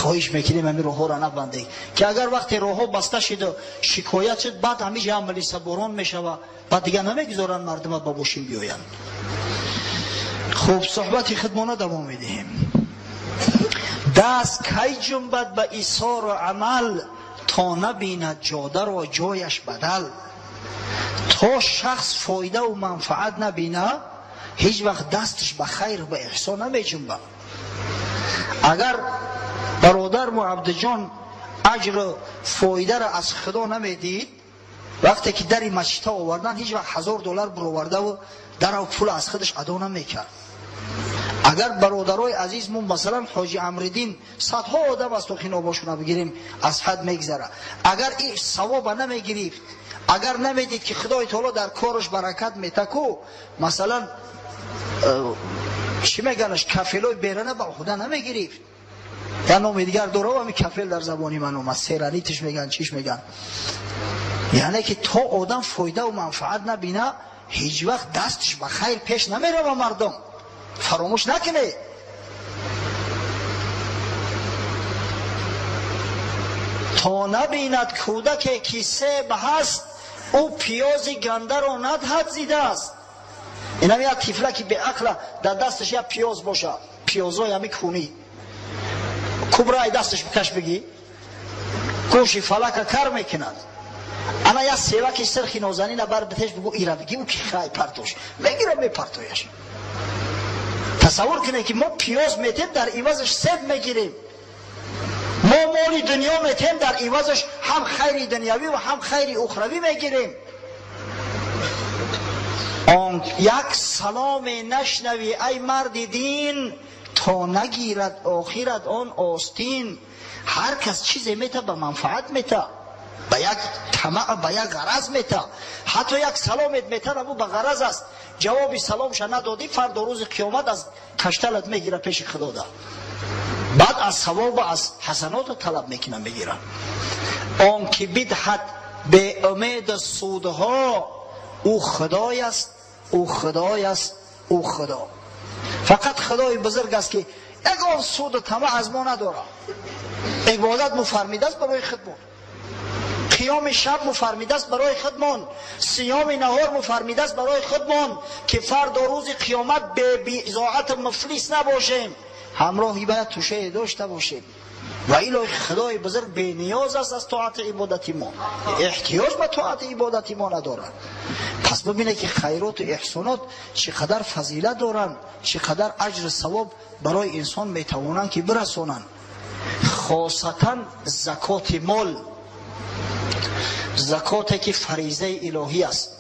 Хоҳиш мекунем, ҳамин роҳҳоро набандед, ки агар вақте роҳҳо баста шиду шикоят шуд, баъд ҳамиҷа ҳам милисаборон мешава, баъд дигар намегузоранд мардума ба мошин биёянд. Хуб, суҳбати худмона давом медиҳем. Даст кай ҷунбад ба исору амал, то набинад ҷодаро ҷояш бадал? То шахс фоидаву манфаат набина, ҳеҷ вақт дасташ ба хайр, ба эҳсон намеҷунбад. Агар бародарму Абдуҷон аҷру фоидаро аз Худо намедид, вақте ки дари масҷидҳо овардан, ҳеҷ вақт 1000 доллар буровардаву дарав пул аз худаш адо намекард. Агар бародарои азиз мо, масалан ҳоҷи Амриддин, садҳо одам аст, хинобошона бигирем, аз ҳад мегзара, агар и савоба намегирифт, агар намедид, ки Худои таоло дар кораш баракат метаку, масалан, чӣ меганаш, кафелои берана ба ӯҳда намегирифт. Я номи дигар дора ами кафел, дар забони ман омад, серанитиш меган, чиш меган. Яъне ки то одам фоидаву манфаат набина, ҳеҷ вақт дасташ ба хайр пеш намерава. Мардум, фаромӯш накунед. То набинад кӯдаке, ки себ ҳаст, ӯ пиёзи гандаро надҳад зидааст. Инам як тифлаки беақла дар дасташ як пиёз боша, пиёзои ҳами кунӣ кубра, ай дасташ бикаш, бигӣ, гӯши фалака кар мекунад. Ана як севаки сирхи нозанина бар битеш, бигӯ, ира бигӣ, ӯ ки хай партош мегира, мепартояш. Тасаввур кунед, ки мо пиёз метем, дар ивазаш себ мегирем. Мо моли дунё метем, дар ивазаш ҳам хайри дунявӣ ва ҳам хайри ухравӣ мегирем. Он як саломе нашнавӣ, ай марди дин, то нагирад охират он остин. Ҳар кас чизе мета, ба манфаат мета, ба як тамаъ, ба як ғараз мета. Ҳатто як саломет метад, абу ба ғараз аст. Ҷавоби саломша надодӣ, фардо рӯзи қиёмат аз кашталат мегира пеши Худода, баъд аз савобу аз ҳасаното талаб мекунам, мегирам. Он ки бидҳад беумеду судҳо, ӯ худой аст, ӯ худой аст, ӯ худо. Фақат Худои бузург аст, ки ягон суду тамаъ аз мо надорад. Ибодат муфармидааст барои худмон, қиёми шаб муфармидааст барои худмон, сиёми наҳор муфармидааст барои худмон, ки фардо рӯзи қиёмат бебизоату муфлис набошем, ҳамроҳи бояд тӯшае дошта бошем. Ва илоҳи Худои бузург бениёз аст аз тоати ибодати мо, эҳтиёҷ ба тоати ибодати мо надорад. Пас бибинед, ки хайроту эҳсонот чӣ қадар фазилат доранд, чӣ қадар аҷру савоб барои инсон метавонанд, ки бирасонанд. Хосатан закоти мол, закоте ки фаризаи илоҳӣ аст,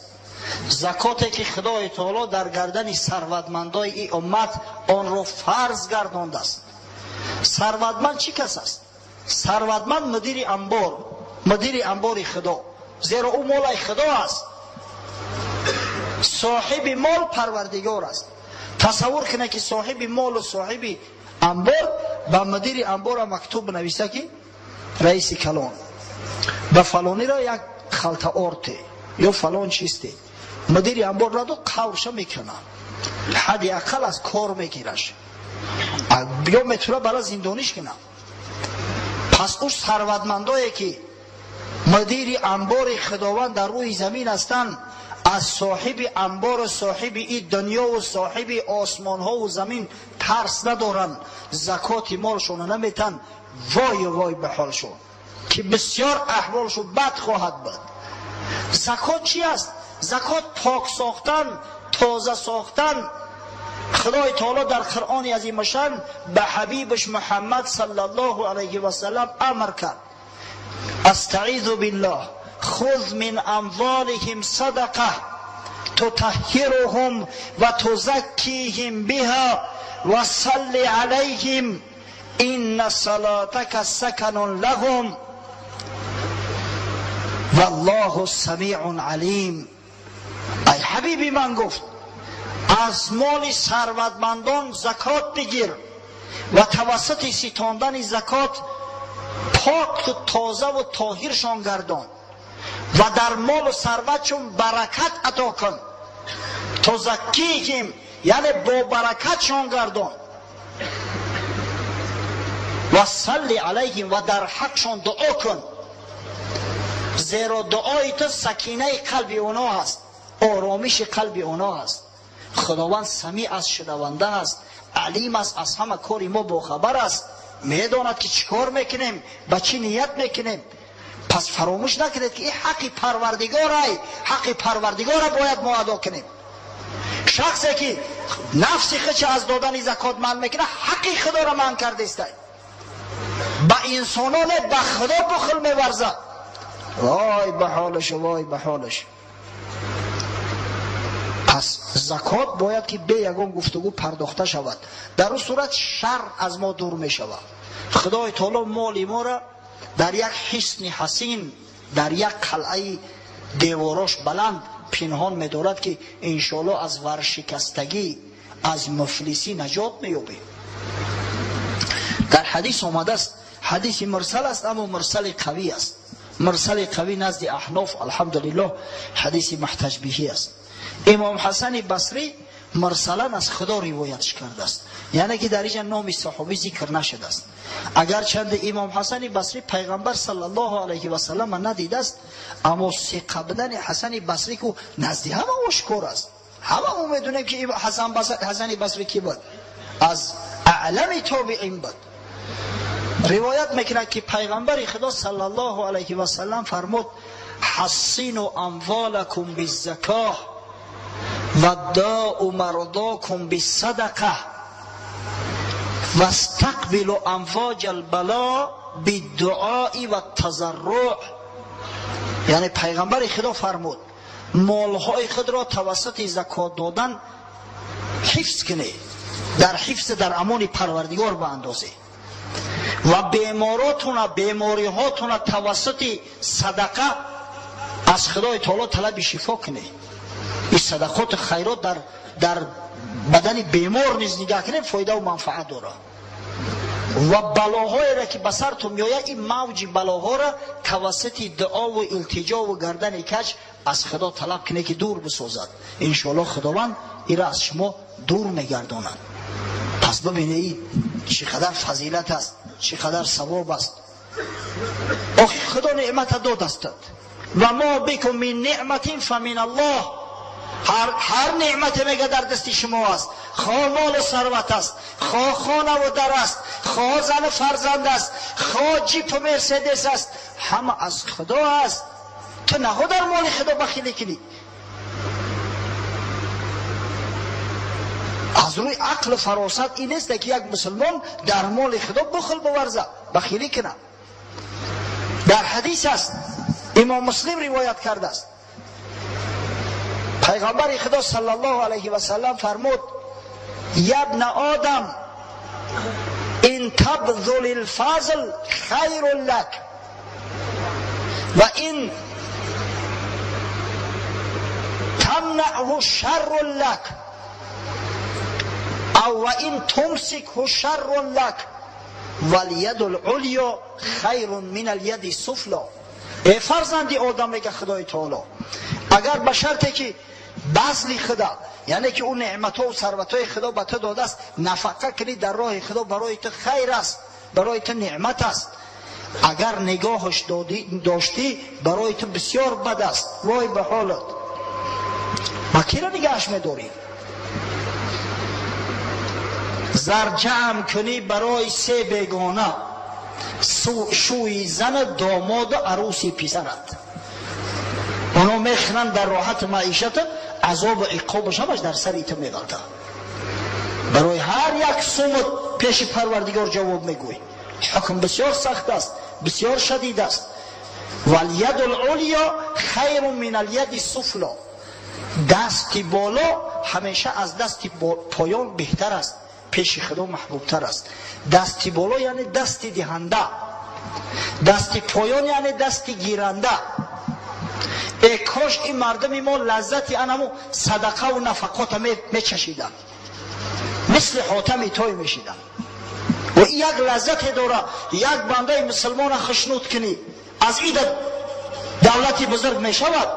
закоте ки Худои таоло дар гардани сарватмандои ин уммат онро фарз гардондааст. Сарватманд чӣ кас аст? Сарватманд мудири амбор, мудири амбори Худо, зеро ӯ молаи Худо аст, соҳиби мол Парвардигор аст. Тасаввур кунед, ки соҳиби молу соҳиби амбор ба мудири амбора мактуб нависа, ки раиси калон, ба фалониро як халта орте ё фалон чисте. Мудири амбор надод, қаврша мекунад, ҳадди ақал аз кор мегираш ё метавона бара зиндониш кунад. Пас ӯ сарватмандое, ки мудири амбори Худованд дар рӯи замин ҳастанд. Аз соҳиби анбор ва соҳиби ин дунё ва соҳиби осмонҳо ва замин тарс надоранд, закоти молшонро наметан. Вой вой ба ҳолшон, ки бисёр аҳволшон бад хоҳад буд. Закот чӣ аст? Закот пок сохтан, тоза сохтан. Худои таоло дар Қуръони азимушшаън ба ҳабибаш Муҳаммад саллаллоҳу алайҳи васаллам амр кард: астаизу биллоҳ, хуз мин амволиҳим садақа тутаҳҳируҳум ва тузаккиҳим биҳа ва салли алайҳим инна салотака саканун лаҳум валлоҳу самиун алим. Ай ҳабиби ман, гуфт, аз моли сарватмандон закот бигир ва тавассути ситондани закот пок, тоза ва тоҳиршон гардон ва дар молу сарватшон баракат ато кун. Тузаккиҳим, яъне бо баракатшон гардон. Ва салли алайҳим, ва дар ҳақшон дуо кун, зеро дуои ту сакинаи қалби оно ҳаст, оромиши қалби оно ҳаст. Худованд самиъ аст, шунаванда аст, алим аст, аз ҳама кори мо бохабар аст, медонад ки чӣ кор мекунем, ба чӣ ният мекунем. Пас фаромӯш накунед, ки ин ҳаққи Парвардигорай, ҳаққи Парвардигора бояд мо адо кунем. Шахсе ки нафси худша аз додани закот манъ мекунад, ҳаққи худоро манъ кардестай. Ба инсононе, ба Худо бухл меварзад. Вой ба ҳолаш, вой ба ҳолаш. Пас закот бояд ки бе ягон гуфтугӯ пардохта шавад. Дар он сурат шар аз мо дур мешавад. Худои таоло моли моро дар як ҳисни ҳасин, дар як қалъаи деворош баланд пинҳон медорад, ки иншоалло аз варшикастагӣ, аз муфлисӣ наҷот меёбем. Дар ҳадис омадааст, ҳадиси мурсал аст, аммо мурсали қавӣ аст. Мурсали қавӣ назди аҳноф, алҳамдулиллоҳ, ҳадиси муҳтаҷбиҳӣ аст. Имом Ҳасани Басрӣ мурсалан аз Худо ривоятш кардааст, яъне ки дар инҷа номи саҳобӣ зикр нашудааст. Агарчанде имом Ҳасани Басрӣ пайғамбар саллаллоҳу алайҳи васаллама надидааст, аммо сиқа будани Ҳасани Басрӣ ку назди ҳама ошкор аст. Ҳама мо медонем, ки Ҳасани Басрӣ ки буд, аз аълами тобиин буд. Ривоят мекунад, ки пайғамбари Худо саллаллоҳу алайҳи васаллам фармуд: ҳассину амволакум биззакоҳ ва даъу мардокум биссадақа вастақбилу амвоҷа албало биддуои ваттазарруъ. Яъне пайғамбари Худо фармуд: молҳои худро тавассути закот додан ҳифз кунед, дар ҳифзи, дар амони Парвардигор баандозед ва беморотуна, бемориҳотуна тавассути садақа аз Худои таоло талаби шифо кунед. Ин садақоти хайрот дар бадани бемор низ нигаҳ кунед, фоидаву манфаат дорад. Ва балоҳоеро, ки ба сартон меояд, ин мавҷи балоҳоро тавассути дуову илтиҷову гардани кач аз Худо талаб кунед, ки дур бисозад. Иншоалло, Худованд инро аз шумо дур мегардонад. Пас бибинед, чӣ қадар фазилат аст, чӣ қадар савоб аст. Охи Худо неъмата додастад. Ва мо бикум мин неъматин фа мин Аллоҳ. Ҳар неъмате, мега, дар дасти шумо аст, хоҳ молу сарват аст, хоҳ хонаву дар аст, хоҳ зану фарзанд аст, хоҳ ҷипу Мерседес аст, ҳама аз Худо аст. Ту наҳо дар моли Худо бахилӣ кунӣ? Аз рӯи ақлу фаросат ин нест, ки як мусулмон дар моли Худо бухл буварзад, бахилӣ кунад. Дар ҳадис аст, имом Муслим ривоят кардааст, пайғамбари Худо саллаллоҳу алайҳи васаллам фармуд: ябна одам, ин табзули лфазл хайрун лак ва ин тамнаъҳу шаррун лак, ав ва ин тумсикҳу шаррун лак, валяду лулё хайрун мин аляди суфло. Э фарзанди одам, мега Худои таоло, агар ба шарте ки базли Худо, яъне ки ӯ неъматҳо сарватҳои Худо ба ту додааст, нафақа кунӣ дар роҳи Худо, барои ту хайр аст, барои ту неъмат аст. Агар нигоҳаш доштӣ, барои ту бисёр бад аст, вой ба ҳолат. Ва киро нигаҳаш медорӣ? Зар ҷамъ кунӣ барои се бегона: шӯи зана, домоду арӯси писарат. Оно мехӯранд дар роҳати маишата, азобу иқобаш ҳамаш дар сари ту меғалтад. Барои ҳар як сумат пеши Парвардигор ҷавоб мегӯй. Ҳукм бисёр сахт аст, бисёр шадид аст. Валяду лулё хайрун мин аляди суфло. Дасти боло ҳамеша аз дасти поён беҳтар аст, пеши Худо маҳбубтар аст. Дасти боло яъне дасти диҳанда, дасти поён яъне дасти гиранда. Э кош ин мардуми мо лаззати анаму садақаву нафақота мечашиданд, мисли Ҳотами Той мешиданд. Ва ин як лаззате дора, як бандаи мусулмона хушнуд кунӣ, аз ида давлати бузург мешавад.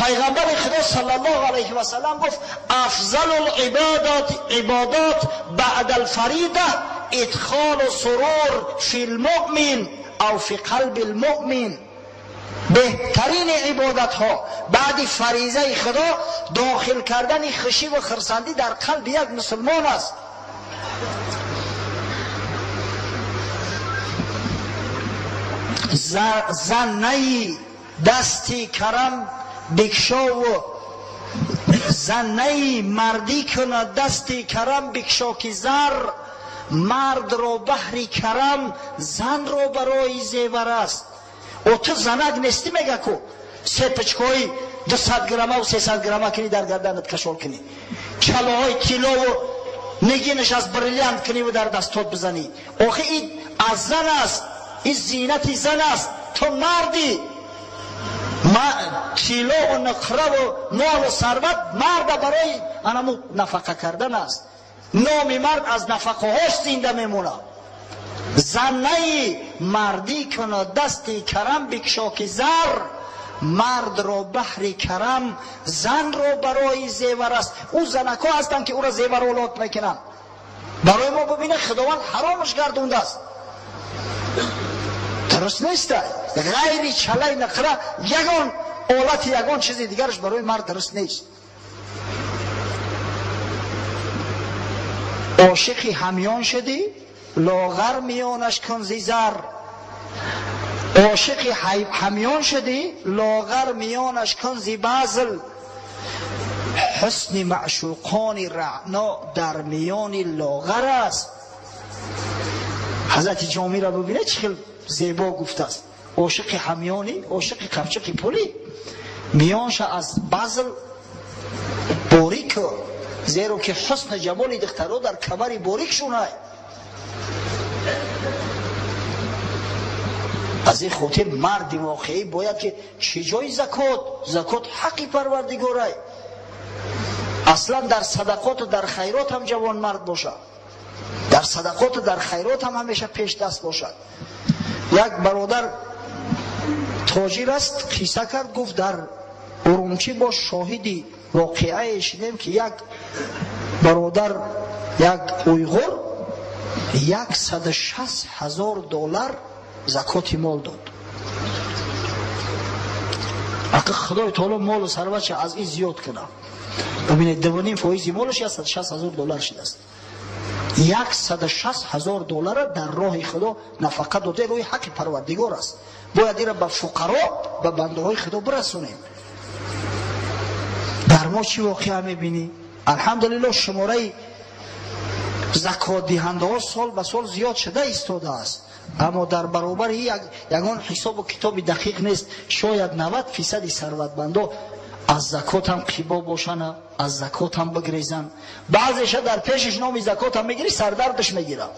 Пайғамбари Худо саллаллоҳу алайҳи васаллам гуфт: афзалу либодат баъда алфарида идхолу сурур фи лмуъмин ав фи қалби лмуъмин. Беҳтарини ибодатҳо баъди фаризаи Худо дохил кардани хушӣ ва хурсандӣ дар қалби як мусулмон аст. Занаи дасти карам бикшову занаи мардӣ кунад дасти карам бикшо, ки зар мардро баҳри карам, занро барои зевар аст. О ту занак нестӣ, мега ку се пичкои 200 граммаву 300 грамма кунӣ, дар гарданат кашол кунӣ, чалоҳои тиллову нигинаш аз бриллиант куниву дар дастот бизанӣ. Охи ин аз зан аст, ин зинати зан аст. Ту мардӣ, тиллову нуқраву молу сарват марда барои анаму нафақа кардан аст. Номи мард аз нафақаҳош зинда мемонад. Занаи мардӣ кунад дасти карам бикшо, ки зар мардро баҳри карам, занро барои зевар аст. Ӯ занакҳо ҳастанд, ки ӯро зеваролот мекунанд. Барои мо бибинед, Худованд ҳаромаш гардондааст. Дуруст неста. Ғайри чалаи нақра ягон олати, ягон чизи дигараш барои мард дуруст нест. Ошиқи ҳамён шудӣ, лоғар миёнаш кун зи зар. Ошиқи ҳамён шудӣ, лоғар миёнаш кун зи базл. Ҳусни маъшуқони раъно дар миёни лоғар аст. Ҳазрати Ҷомиро бибинед, чӣ хел зебо гуфтааст: ошиқи ҳамёнӣ, ошиқи қапчиқи пулӣ, миёнша аз базл борик кун, зеро ки ҳусни ҷамоли духтаро дар камари борик шунай. Аз ин хотир марди воқеӣ бояд ки чӣ ҷои закот, закот ҳаққи Парвардигорай. Аслан дар садақоту дар хайрот ҳам ҷавонмард бошад, дар садақоту дар хайрот ҳам ҳамеша пешдаст бошад. Як бародар тоҷир аст, қисса кард, гуфт: дар Урумчӣ бо шоҳиди воқеае шидем, ки як бародар, як уйғур, 160 000 доллар закоти мол дод. Ақи Худои таоло молу сарватша аз ин зиёд кунад. Бибинед, 2,5 фоизи молаш 160 000 доллар шудааст. 160 000 доллара дар роҳи Худо нафақа дода, роҳи ҳаққи Парвардигор аст. Бояд ира ба фуқаро, ба бандаҳои Худо бирасонем. Дар мо чӣ воқеа мебинӣ? Алҳамдулилло, шумораи закотдиҳандаҳо сол ба сол зиёд шуда истодааст, аммо дар баробари ягон ҳисобу китоби дақиқ нест. Шояд 90 фисади сарватмандо аз закотам қибо бошана, аз закотам бигрезанд. Баъзеша дар пешаш номи закотам мегирӣ, сардардаш мегирад.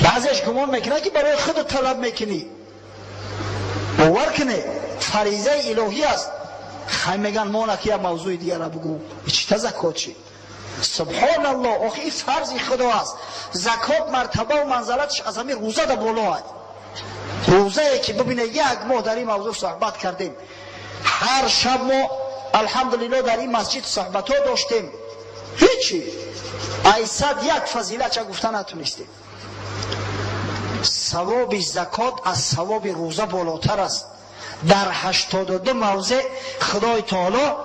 Баъзеш гумон мекунад, ки барои худу талаб мекунӣ. Бовар кунед, фаризаи илоҳӣ аст. Хай, меган, монаки як мавзӯи дигара бугӯ, чита закот чи? Субҳоналлоҳ, охи ин фарзи Худо аст. Закот мартабаву манзалаташ аз ҳамин рӯзада боло аст. Рӯзае ки бибинед, як моҳ дар ин мавзӯъ суҳбат кардем. Ҳар шаб мо, алҳамдулилло, дар ин масҷид суҳбатҳо доштем. Ҳечи айсад як фазилатша гуфта натунистем. Савоби закот аз савоби рӯза болотар аст. Дар 82 мавзеъ Худои Таоло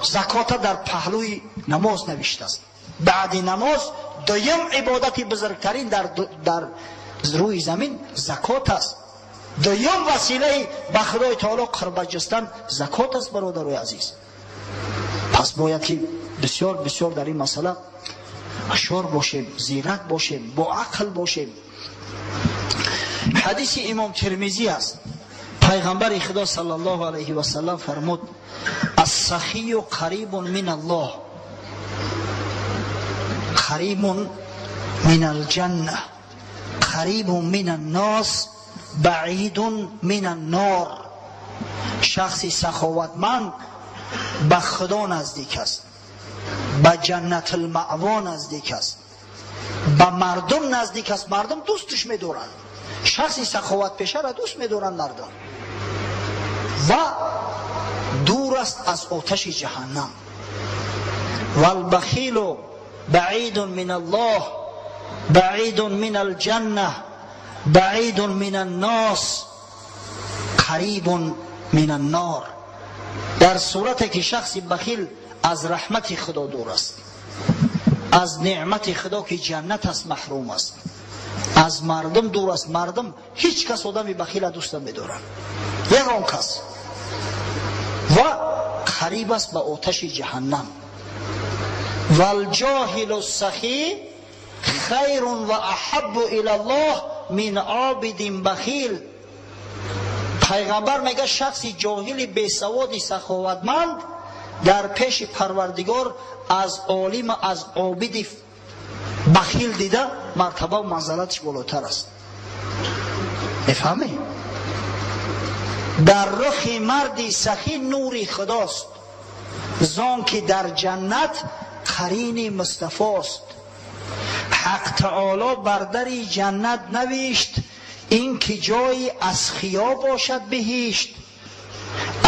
закота дар паҳлӯи намоз навиштааст. Баъди намоз дуюм ибодати бузургтарин дар рӯи замин закот аст. Дуюм василаи ба Худои Таоло қурбат ҷустан закот аст, бародарои азиз. Пас бояд ки бисёр бисёр дар ин масъала ҳушёр бошем, зирак бошем, бо ақл бошем. Ҳадиси имом Термизӣ аст. Пайғамбари Худо саллаллоҳу алайҳи васаллам фармуд: السخي قريب من الله، قريب من الجنة، قريب من الناس، بعيد من النار. Шахси саховатманд ба Худо наздик аст, ба Ҷаннатулмаъво наздик аст, ба мардум наздик аст, мардум дӯсташ медоранд. Шахси саховатпешаро дӯст медоранд мардум ва дур аст аз оташи ҷаҳаннам. والبخيل بعيد من الله، بعيد من الجنة، بعيد من الناس، قريب من النار. Дар сурате ки шахси бахил аз раҳмати Худо дур аст, аз неъмати Худо, ки ҷаннат аст, маҳрум аст, аз мардум дур аст. Мардум ҳеҷ кас одами бахила дӯст намедоранд, ягон кас, ва қариб аст ба оташи ҷаҳаннам. والجاهل السخي خير وأحب إلى الله من عابد بخيل. Пайғамбар мега, шахси ҷоҳили бесаводи саховатманд дар пеши Парвардигор аз олима, аз обиди бахил дида мартабаву манзалаташ болотар аст. Мефаҳмӣ? Дар рухи марди сахӣ нури худост, зон ки дар ҷаннат қарини Мустафост. Ҳақ Таоло бар дари ҷаннат навишт, ин ки ҷои асхиё бошад биҳишт.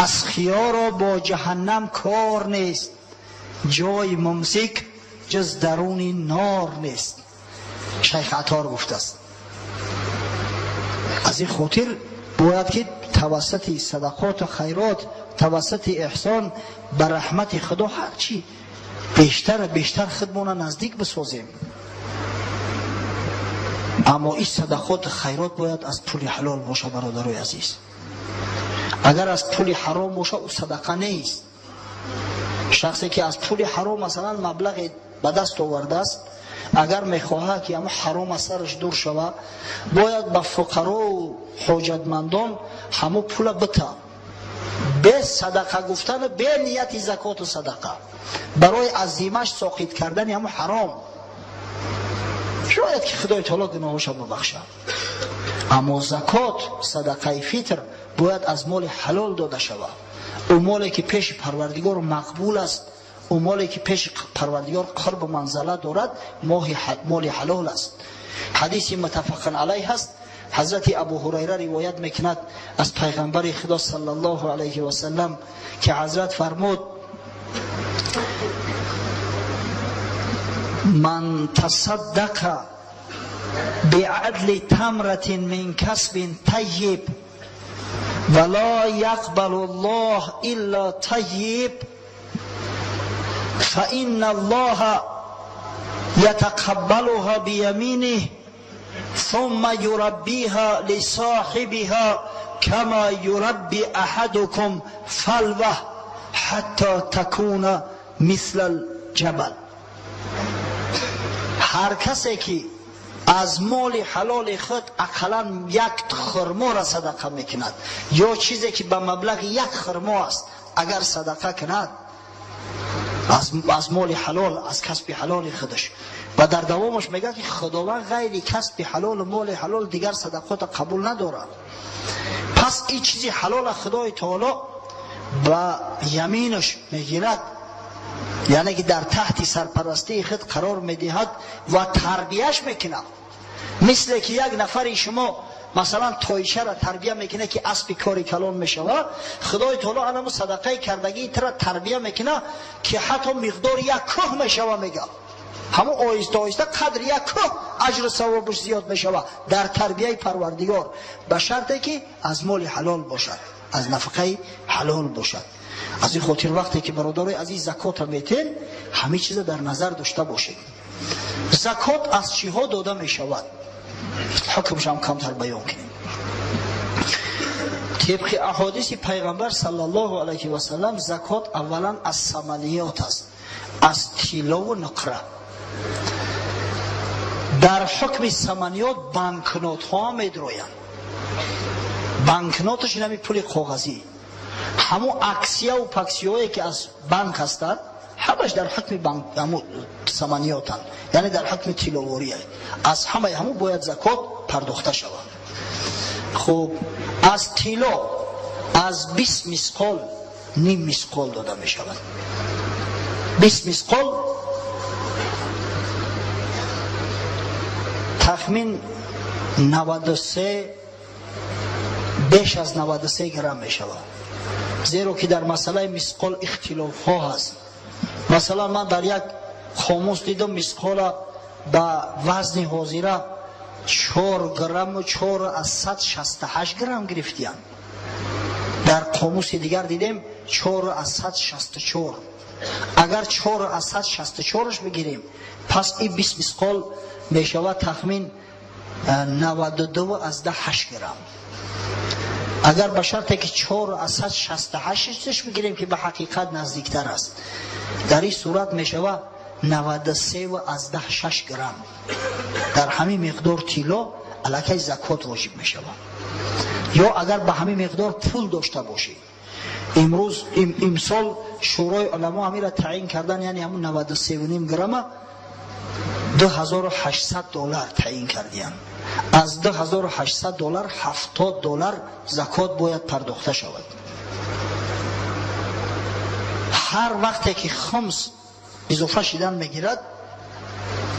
Асхиёро бо ҷаҳаннам кор нест, ҷои мумсик ҷуз даруни нор нест. Шайх Атор гуфтааст. Аз ин хотир бояд ки тавассути садақоту хайрот, тавассути эҳсон ба раҳмати Худо ҳарчи бештара бештар худмона наздик бисозем. Аммо ин садақоту хайрот бояд аз пули ҳалол боша, бародарои азиз. Агар аз пули ҳаром боша, ӯ садақа нест. Шахсе ки аз пули ҳаром, масалан, маблағе ба даст овардааст, агар мехоҳад ки ҳамо ҳаром аз сараш дур шава, бояд ба фуқарову ҳоҷатмандон ҳамо пула бита, бе садақа гуфтану бе нияти закоту садақа, барои аз зимаш соқит кардани ҳамо ҳаром. Шояд ки Худои Таоло гуноҳоша бубахшад. Аммо закот, садақаи фитр бояд аз моли ҳалол дода шавад. Ӯ моле ки пеши Парвардигор мақбул аст, ӯ моле ки пеши Парвардигор қурбу манзала дорад, моли ҳалол аст. Ҳадиси муттафақан алайҳ аст. Ҳазрати Абу Ҳурайра ривоят мекунад аз пайғамбари Худо саллаллоҳу алайҳи васалам, ки ҳазрат фармуд: من تصدق بعدل تمرة من كسب طيب ولا يقبل الله إلا طيب فإن الله يتقبلها بيمينه ثم يربيها لصاحبها كما يربي أحدكم فلوه حتى تكون مثل الجبل. Ҳар касе ки аз моли ҳалоли худ ақаллан як хурморо садақа мекунад ё чизе ки ба маблағи як хурмо аст, агар садақа кунад аз моли ҳалол, аз касби ҳалоли худаш, ва дар давомаш мегӯяд, ки Худованд ғайри касби ҳалолу моли ҳалол дигар садақота қабул надорад. Пас ин чизи ҳалола Худои Таоло ба яминаш мегирад, яъне ки дар таҳти сарпарастии худ қарор медиҳад ва тарбияш мекунад, мисле ки як нафари шумо, масалан, тойчаро тарбия мекунад, ки аспи кори калон мешавад. Худои Таоло анамо садақаи кардагии тира тарбия мекунад, ки ҳатто миқдори як кӯҳ мешава. Мега, ҳамон оҳиста оҳиста қадри як кӯҳ аҷру савобаш зиёд мешавад дар тарбияи Парвардигор, ба шарте ки аз моли ҳалол бошад. аз нафақаи ҳалол бошад. Аз ин хотир вақте ки бародарои азиз закотро метен, ҳамин чиза дар назар дошта бошед. Закот аз чиҳо дода мешавад? Ҳукмшам камтар баён кунем. Тибқи аҳодиси пайғамбар саллаллоҳу алайҳи васаллам, закот аввалан аз саманиёт аст, аз тиллову нуқра. Дар ҳукми саманиёт банкнотҳо медроянд. Банкноташ инами пули коғазӣ, ҳамун аксияву паксияое ки аз банк ҳастанд, ҳамаш дар ҳукми ҳамун саманиётанд, яъне дар ҳукми тилловория. Аз ҳамаи ҳамун бояд закот пардохта шавад. Хуб, аз тилло аз 20 мисқол ним мисқол дода мешавад. 20 мисқол тахмин 93, беш аз 93 грамм мешавад, зеро ки дар масъалаи мисқол ихтилофҳо ҳаст. Масалан, ман дар як қомус дидам, мисқола ба вазни ҳозира 4 грамму 4,68 грамм гирифтиянд. Дар қомуси дигар дидем 4,64. Агар 4,64 бигирем, пас и 20 мисқол мешавад тахмин 92,8 грамм. Агар ба шарте ки 4,68 бигирем, ки ба ҳақиқат наздиктар аст, дар ин сурат мешавад 93,6 грамм. Дар ҳамин миқдор тилло аллакай закот воҷиб мешавад. Ё агар ба ҳамин миқдор пул дошта бошӣ, имрӯз имсол шӯрои уламо ҳамира таъин кардан, яъне ҳамун 93,5 грамма 2800 доллар таъин кардиянд. Аз 2800 доллар 70 доллар закот бояд пардохта шавад. Ҳар вақте ки хумс изофа шидан мегирад,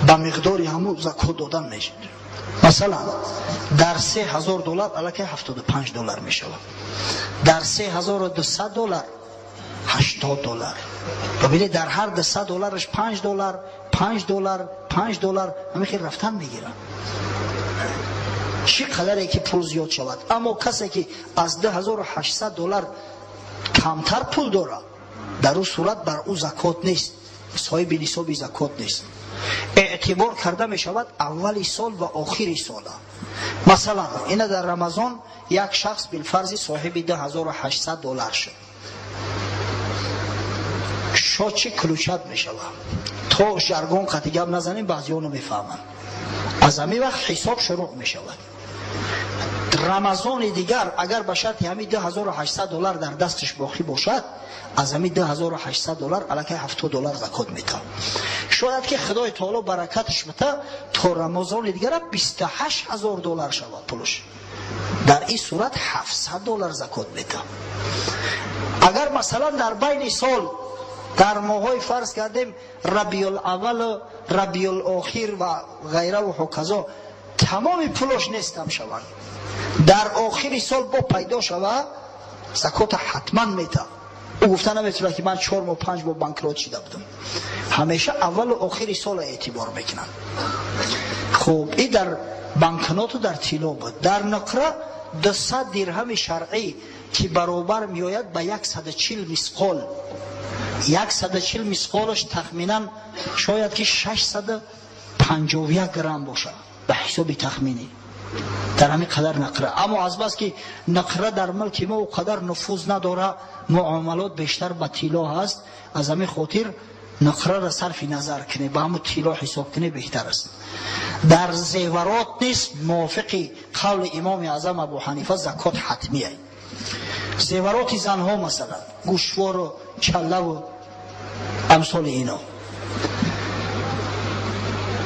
ба миқдори ҳамун закот додан мешавад. Масалан, дар 3000 доллар аллакай 75 доллар мешавад, дар 3200 доллар 80 доллар. Бибинед, дар ҳар 200 доллараш 5 доллар, 5 доллар, 5 доллар, ҳамин хел рафтан мегирад, чӣ қадаре ки пул зиёд шавад. Аммо касе ки аз 2800 доллар камтар пул дорад, дар ӯ сурат бар ӯ закот нест, соҳиби нисоби закот нест. Эътибор карда мешавад аввали сол ва охири сола. Масалан, ина дар Рамазон як шахс билфарзи соҳиби 2800 доллар шуд, шочи ключат мешавад. То жаргон қати гап назанем, баъзиҳо намефаҳманд. Аз ҳамин вақт ҳисоб шурӯъ мешавад. Рамазони дигар агар ба шарти ҳамин 2800 доллар дар дасташ боқӣ бошад, аз ҳамин 2800 доллар аллакай 70 доллар закот метавад. Шояд ки Худои таоло баракаташ бита, то Рамазони дигара 28 000 доллар шавад пулш. Дар ин сурат 700 доллар закот метавад. Агар масалан дар байни сол, дар моҳҳои фарз кардем Рабиулаввалу Рабиулохир ва ғайраву ҳоказо тамоми пулош нестам шаванд, дар охири сол бо пайдо шава, закота ҳатман метавад. Ӯ гуфта наметавонад, ки ман 4 моҳ, 5 моҳ банкрот шида будам. Ҳамеша аввалу охири сола эътибор мекунанд. Хуб, и дар банкноту дар тилло буд. Дар нуқра 200 дирҳами шаръӣ, ки баробар меояд ба 140 мисқол. 140 мисқолаш тахминан шояд ки 651 грамм бошад ба ҳисоби тахминӣ, дар ҳамин қадар нуқра. Аммо азбаски нуқра дар мулки мо о қадар нуфуз надора, муомалот бештар ба тилло ҳаст, аз ҳамин хотир нуқраро сарфи назар кунед, ба ҳамун тилло ҳисоб кунед беҳтар аст. Дар зеварот низ мувофиқи қавли имоми аъзам Абу Ҳанифа закот ҳатмия. Зевароти занҳо, масалан, гӯшвору чаллаву амсоли ино.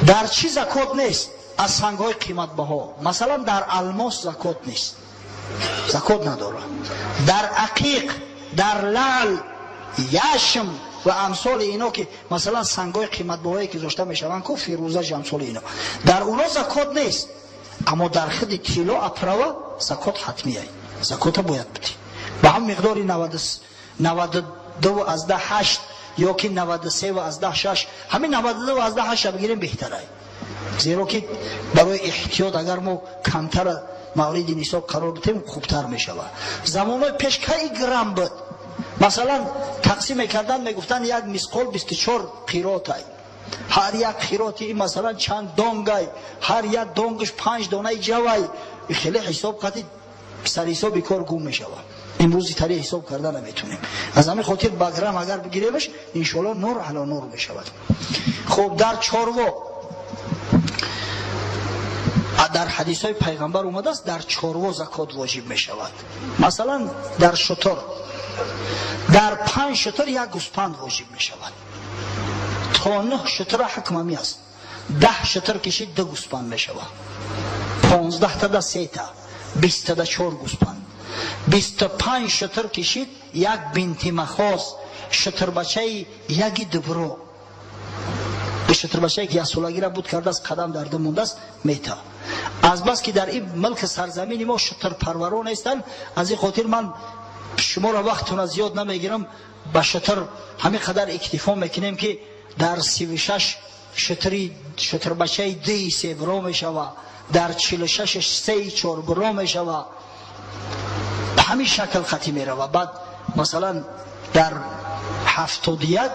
Дар чӣ закот нест аз сангҳои қиматбаҳо? Масалан, дар алмос закот нест, закот надорад. Дар ақиқ, дар лаъл, яшм ва амсоли ино, ки масалан сангҳои қиматбаҳое ки гузошта мешаванд ку, фирӯза, амсоли ино, дар оно закот нест. Аммо дар худи тилло оправа закот ҳатмия, закота бояд бидӣ ба ҳам миқдори 92,8 ё ки 93,6. Ҳамин 92,8 бигирем беҳтарай, зеро ки барои эҳтиёт агар мо камтара мавриди нисоб қарор бидем, хубтар мешавад. Замонҳои пеш кай грамм буд? Масалан, тақсим мекарданд, мегуфтанд як мисқол 24 қиротай. Ҳар як қироти масалан чанд донгай, ҳар як донгаш 5 донаи ҷавай. Хеле ҳисоб қати сарҳисоби кор гум мешавад. Имрӯзи тари ҳисоб карда наметунем. Аз ҳамин хотир ба грамм агар бигиремаш, иншоалло нур ало нур мешавад. Хуб, дар чорво дар ҳадисҳои пайғамбар омадааст, дар чорво закот воҷиб мешавад. Масалан, дар шутур, дар 5 шутур як гӯспанд воҷиб мешавад. То 9 шутура ҳукм ҳамин аст. 10 шутур кишид, 2 гӯспанд мешавад. 15 тада 3 та, 20 тада 4 гӯспанд. 25 шутур кишид, як бинти махоз, шутурбачаи яги дубро, шутурбачае ки яксолагира буд кардааст, қадам дар ду мондааст, мета. Азбаски дар ин милки сарзамини мо шутурпарваро нестанд, аз ин хотир ман шуморо вақтона зиёд намегирам. Ба шутур ҳамин қадар иктифо мекунем, ки дар 36 шутури шутурбачаи дуи себро мешава, дар 46 сеи чорбуро мешава. Ба ҳамин шакл хати мерава. Баъд масалан дар 71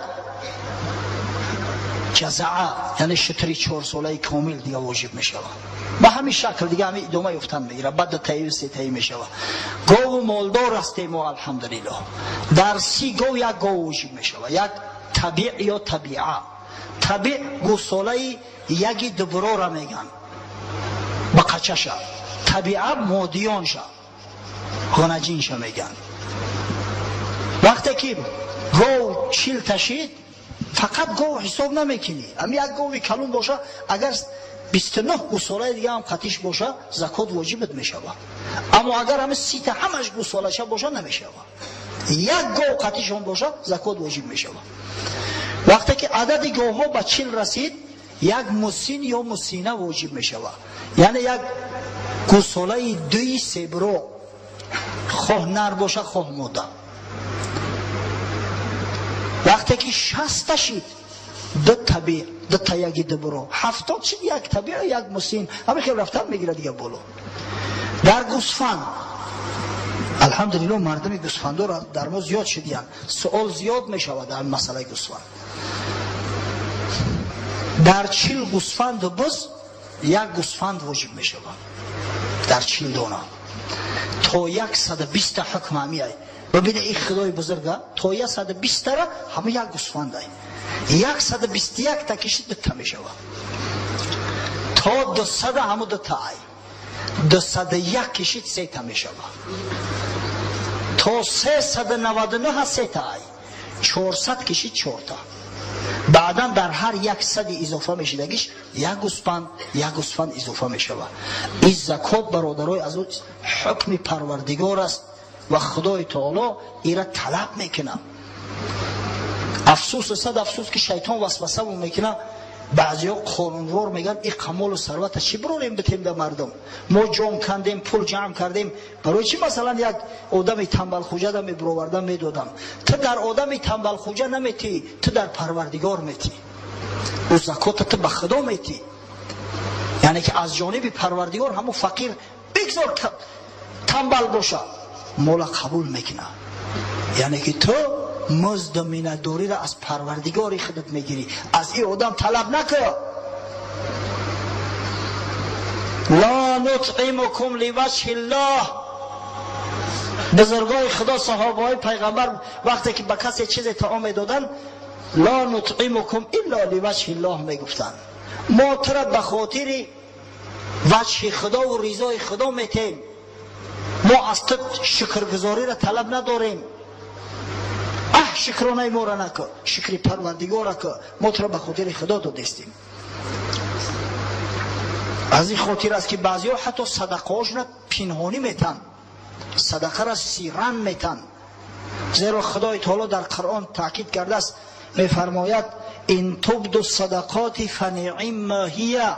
ҷазаа, яъне шутури чорсолаи комил дига воҷиб мешава. Ба ҳамин шакл дига ҳамин идома ёфтан мегирад. Баъд дутаи сетаи мешава. Гову молдор ҳастем мо, алҳамдулиллоҳ. Дар 30 гов як гов воҷиб мешава, як табиъ ё табиа. Табиъ гӯсолаи яги дубурора меган ба қачаша, табиа модиёнша, ғонаҷинша меган. Вақте ки гов 40 ташид, фақат гов ҳисоб намекунӣ. Ами як гови калон боша, агар 29 гӯсолаи дига ҳам қатиш боша, закот воҷибат мешавад. Аммо агар ҳами 30 та ҳамаш гӯсолаша боша, намешавад. Як гов қатишон боша, закот воҷиб мешавад. Вақте ки адади говҳо ба 40 расид, як мусин ё мусина воҷиб мешавад, яъне як гӯсолаи дуи себро, хоҳ нар боша, хоҳ мода. Вақте ки 60 ташид, ду табиъ, ду та яги дубуро. 70 шид, як табиъ, як мусин. Ҳамин хел рафтан мегирад дига боло. Дар гӯсфанд, алҳамдулиллоҳ, мардуми гӯсфандор дар мо зиёд шудиянд. Суол зиёд мешавад дар масъалаи гӯсфанд. Дар 40 гӯсфанду буз як гӯсфанд воҷиб мешавад, дар 40 дона. То 120 ҳукм ҳамиай. Бибине, ин худои бузурга, то 120 тара ҳама як гӯсфандай. 121 та кишид, дута мешавад. То 200 ҳаму дута ай. 201 кишид, сета мешавад. То 399 сета ай. 400 кишид, чорта. Баъдан дар ҳар як сади изофа мешидагиш як гӯсфанд, як гӯсфанд изофа мешавад. Ин закот, бародарои азиз, ҳукми парвардигор аст ва худои таоло ира талаб мекунад. Афсӯс, сад афсӯс, ки шайтон васвасамон мекунад. Баъзеҳо қонунвор мегӯянд: ин қамолу сарвата чӣ бирорем, битем да мардум? Мо ҷон кандем, пул ҷамъ кардем, барои чӣ масалан як одами тамбалхуҷада мебироварда медодам? Ту дар одами тамбалхуҷа наметӣ, ту дар парвардигор метӣ. Ӯ закота ту ба худо метӣ, яъне ки аз ҷониби парвардигор ҳамун фақир, бигзор тамбал боша, мола қабул мекунад. Яъне ки ту музду миннатдориро аз парвардигори худат мегирӣ, аз ин одам талаб накун. Ла нутъимукум ливаҷҳи ллоҳ. Бузургои худо, саҳобаҳои пайғамбар, вақте ки ба касе чизе таом медоданд, ла нутъимукум илла ливаҷҳи ллоҳ мегуфтанд. Мо тура ба хотири ваҷҳи худову ризои худо метем, мо аз ту шукргузориро талаб надорем. Аҳ, шукронаи моро накун, шукри парвардигора кун, мо туро ба хотири худо додестем. Аз ин хотир аст, ки баъзеҳо ҳатто садақаҳошонро пинҳонӣ метанд, садақаро сиран метанд, зеро худои таоло дар Қуръон таъкид кардааст, мефармояд: ин тубду садақоти фаниъимма ҳия.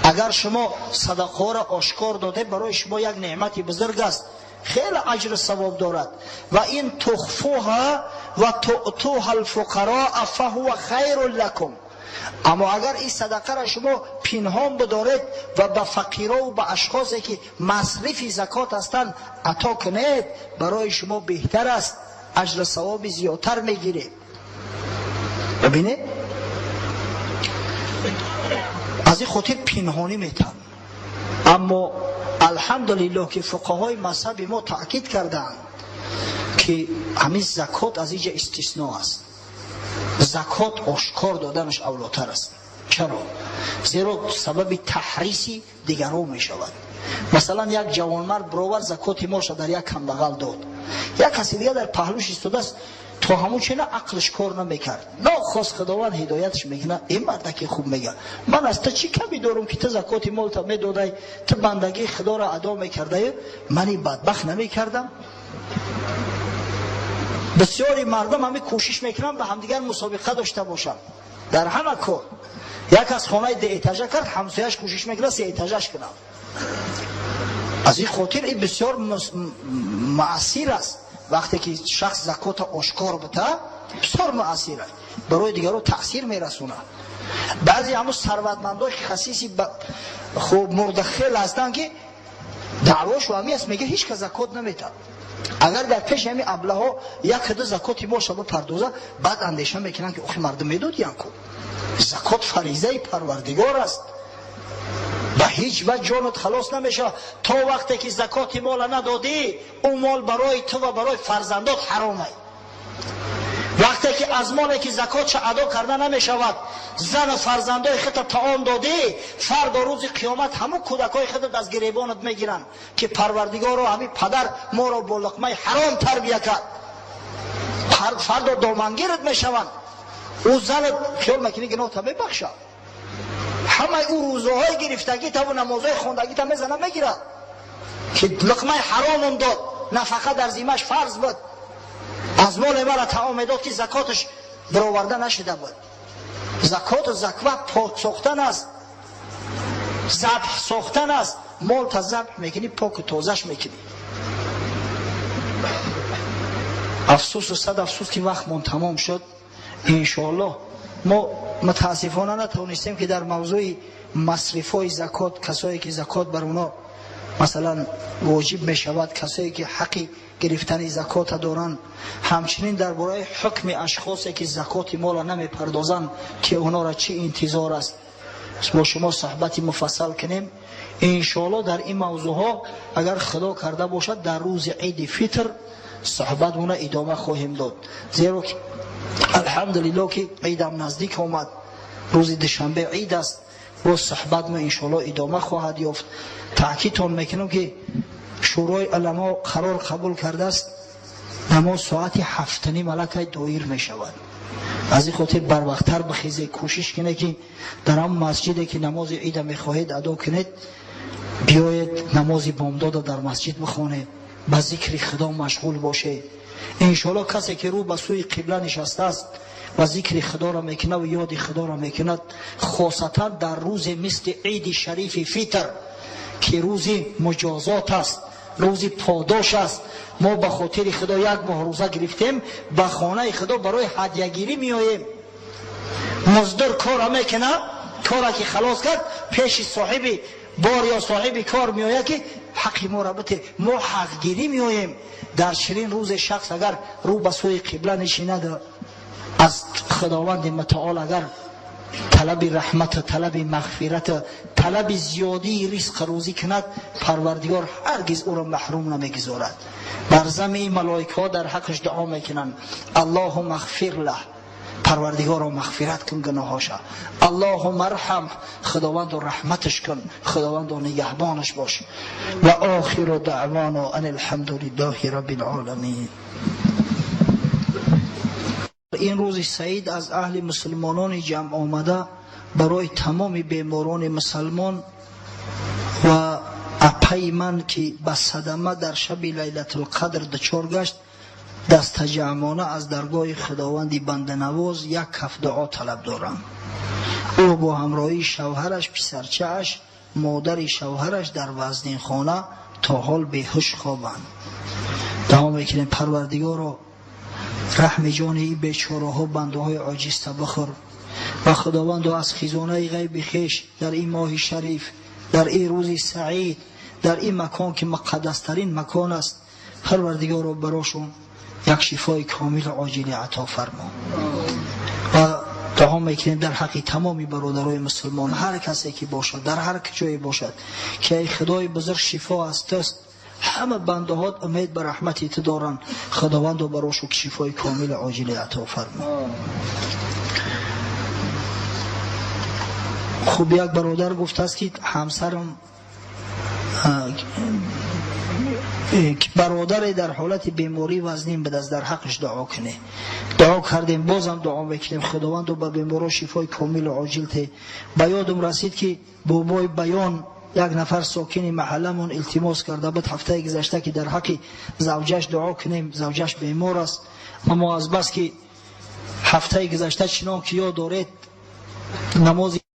Агар шумо садақаҳоро ошкор доде, барои шумо як неъмати бузург аст, хеле аҷру савоб дорад. Ва ин тухфуҳа ва туътуҳа алфуқароа фаҳува хайрун лакум. Аммо агар ин садақаро шумо пинҳон бидоред ва ба фақиро ва ба ашхосе ки масрифи закот ҳастанд ато кунед, барои шумо беҳтар аст, аҷру савоби зиёдтар мегиред. Бибинед, аз ин хотир пинҳонӣ метавон. Аммо алҳамдулиллоҳ ки фуқаҳои мазҳаби мо таъкид кардаанд ки ҳамин закот аз инҷа истисно аст. Закот ошкор доданаш авлотар аст. Чаро? Зеро сабаби таҳриси дигарон мешавад. Масалан, як ҷавонмард бировар закоти молша дар як камбағал дод, як каси дига дар паҳлӯш истодааст, то ҳамун чена ақлш кор намекард. Нохост Худованд ҳидоятш мекунад, ин мардаки хуб мега, ман аз ту чӣ ками дорум ки ту закоти молта медодай, ту бандагии Худоро адо мекардаю, ман ин бадбахт намекардам. Бисёри мардум ҳамин кӯшиш мекунанд ба ҳамдигар мусобиқа дошта бошанд дар ҳама кор. Як аз хонаи дуэтажа кард, ҳамсояш кӯшиш мекунад сеэтажаш кунад. Аз ин хотир ин бисёр муассир аст. Вақте ки шахс закота ошкор бита, бисёр муассир аст, барои дигаро таъсир мерасонад. Баъзе ҳамун сарватмандои хасиси хуб мурдахел ҳастанд ки даъвошу ҳамин аст, мега ҳеч кас закот наметад. Агар дар пеши ҳамин аблаҳо як ду закоти моша бипардоза, баъд андеша мекунанд ки охи мардум медодиян ку, закот фаризаи Парвардигор аст, ба ҳеҷ ваҷ ҷонат халос намешавад то вақте ки закоти мола надодӣ. Ӯ мол барои ту ва барои фарзандот ҳаромай. Вақте ки аз моле ки закотша адо карда намешавад, зану фарзандои худта таом додӣ, фардо рӯзи қиёмат ҳамун кӯдакҳои худат аз гиребонат мегиранд ки Парвардигоро, ҳамин падар моро бо луқмаи ҳаром тарбия кард. Фардо домангират мешаванд. Ӯ занат хиёл мекунӣ гуноҳта мебахшад? Ҳамаи ӯ рӯзаҳои гирифтагитаву намозҳои хондагита мезана мегирад ки луқмаи ҳаромам дод, нафақа дар зимаш фарз буд, аз моли мара таом медод ки закоташ бароварда нашида буд. Закоту заква пок сохтан аст, забҳ сохтан аст. Молта забҳ мекунӣ, поку тозаш мекунӣ. Афсусу сад афсус ки вақтмон тамом шуд. Иншоаллоҳ мо мутаассифона натавонистем ки дар мавзӯи масрифҳои закот, касое ки закот бар оно масалан воҷиб мешавад, касое ки ҳаққи гирифтани закота доранд, ҳамчунин дар бораи ҳукми ашхосе ки закоти мола намепардозанд, ки онора чӣ интизор аст, бо шумо суҳбати муфассал кунем. Иншоаллоҳ дар ин мавзӯъҳо, агар Худо карда бошад, дар рӯзи Иди Фитр суҳбатмона идома хоҳем дод, зеро ки алҳамдулиллоҳ ки идам наздик омад, рӯзи душанбе ид аст. Боз суҳбатмо иншоаллоҳ идома хоҳад ёфт. Таъкидтон мекунам ки Шӯрои уламо қарор қабул кардааст, намоз соати 7:30 аллакай доир мешавад. Аз ин хотир барвақттар бихезед, кӯшиш кунед ки дар ҳамон масҷиде ки намози ида мехоҳед адо кунед, биёед намози бомдода дар масҷид бихонед, ба зикри Худо машғул бошед. Иншоаллоҳ касе ки рӯ ба сӯи қибла нишастааст ва зикри Худоро мекунад ва ёди Худоро мекунад, хосатан дар рӯзе мисли Иди шарифи Фитр, ки рӯзи муҷозот аст, рӯзи подош аст, мо ба хотири Худо як моҳ рӯза гирифтем, ба хонаи Худо барои ҳадягирӣ меоем. Муздур кора мекунад, кора ки халос кард, пеши соҳиби бор ё соҳиби кор меояд ки ҳаққи моро бите, мо ҳақгирӣ меоем. Дар чунин рӯзе шахс агар рӯ ба сӯи қибла нишинад, аз Худованди Мутаол агар талаби раҳмату талаби мағфирату талаби зиёдии ризқ рӯзӣ кунад, Парвардигор ҳаргиз ӯро маҳрум намегузорад. Бар зами малоикаҳо дар ҳаққаш дуо мекунанд: Аллоҳумма ғфир лаҳ, Парвардигоро мағфират кун гуноҳоша, Аллоҳумма арҳам, Худовандо раҳматаш кун, Худовандо нигаҳбонаш бош. Ва охиру даъвано ан алҳамду лиллаҳи рабби лоламин. Ин рӯзи саид аз аҳли мусулмонони ҷамъ омада барои тамоми беморони мусалмон ва апаи ман ки ба садама дар шаби Лайлатулқадр дучор гашт, дастаҷамъона аз даргоҳи Худованди банданавоз як каф дуо талаб дорам. Ӯ бо ҳамроҳии шавҳараш, писарчааш, модари шавҳараш дар вазнинхона то ҳол беҳуш хобанд. Давом мекунем. Парвардигоро, раҳми ҷони ин бечораҳо, бандаҳои оҷизта бихӯр. Ва Худовандо, аз хизонаи ғайби хеш дар ин моҳи шариф, дар ин рӯзи саид, дар ин макон ки муқаддастарин макон аст, Парвардигоро, барошон як шифои комилу оҷилӣ ато фармо. Ва дуо мекунем дар ҳаққи тамоми бародарои мусулмон, ҳар касе ки бошад, дар ҳар ҷое бошад, ки эй Худои бузург, шифо аз туст, ҳама бандаҳот умед ба раҳмати ту доранд, Худовандо, барошу шифои комилу оҷилӣ ато фармо. Хуб, як бародар гуфтааст, ки ҳамсарам, бародаре дар ҳолати беморӣ вазнин будаст, дар ҳаққаш дуо кунед. Дуо кардем, бозам дуо мекунем, Худовандо, ба беморо шифои комилу оҷил те. Ба ёдам расид, ки бобои Баён, як нафар сокини маҳалламон, илтимос карда буд ҳафтаи гузашта, ки дар ҳаққи завҷаш дуо кунем, завҷаш бемор аст. Аммо аз бас ки ҳафтаи гузашта, чунон ки ёд доред, намози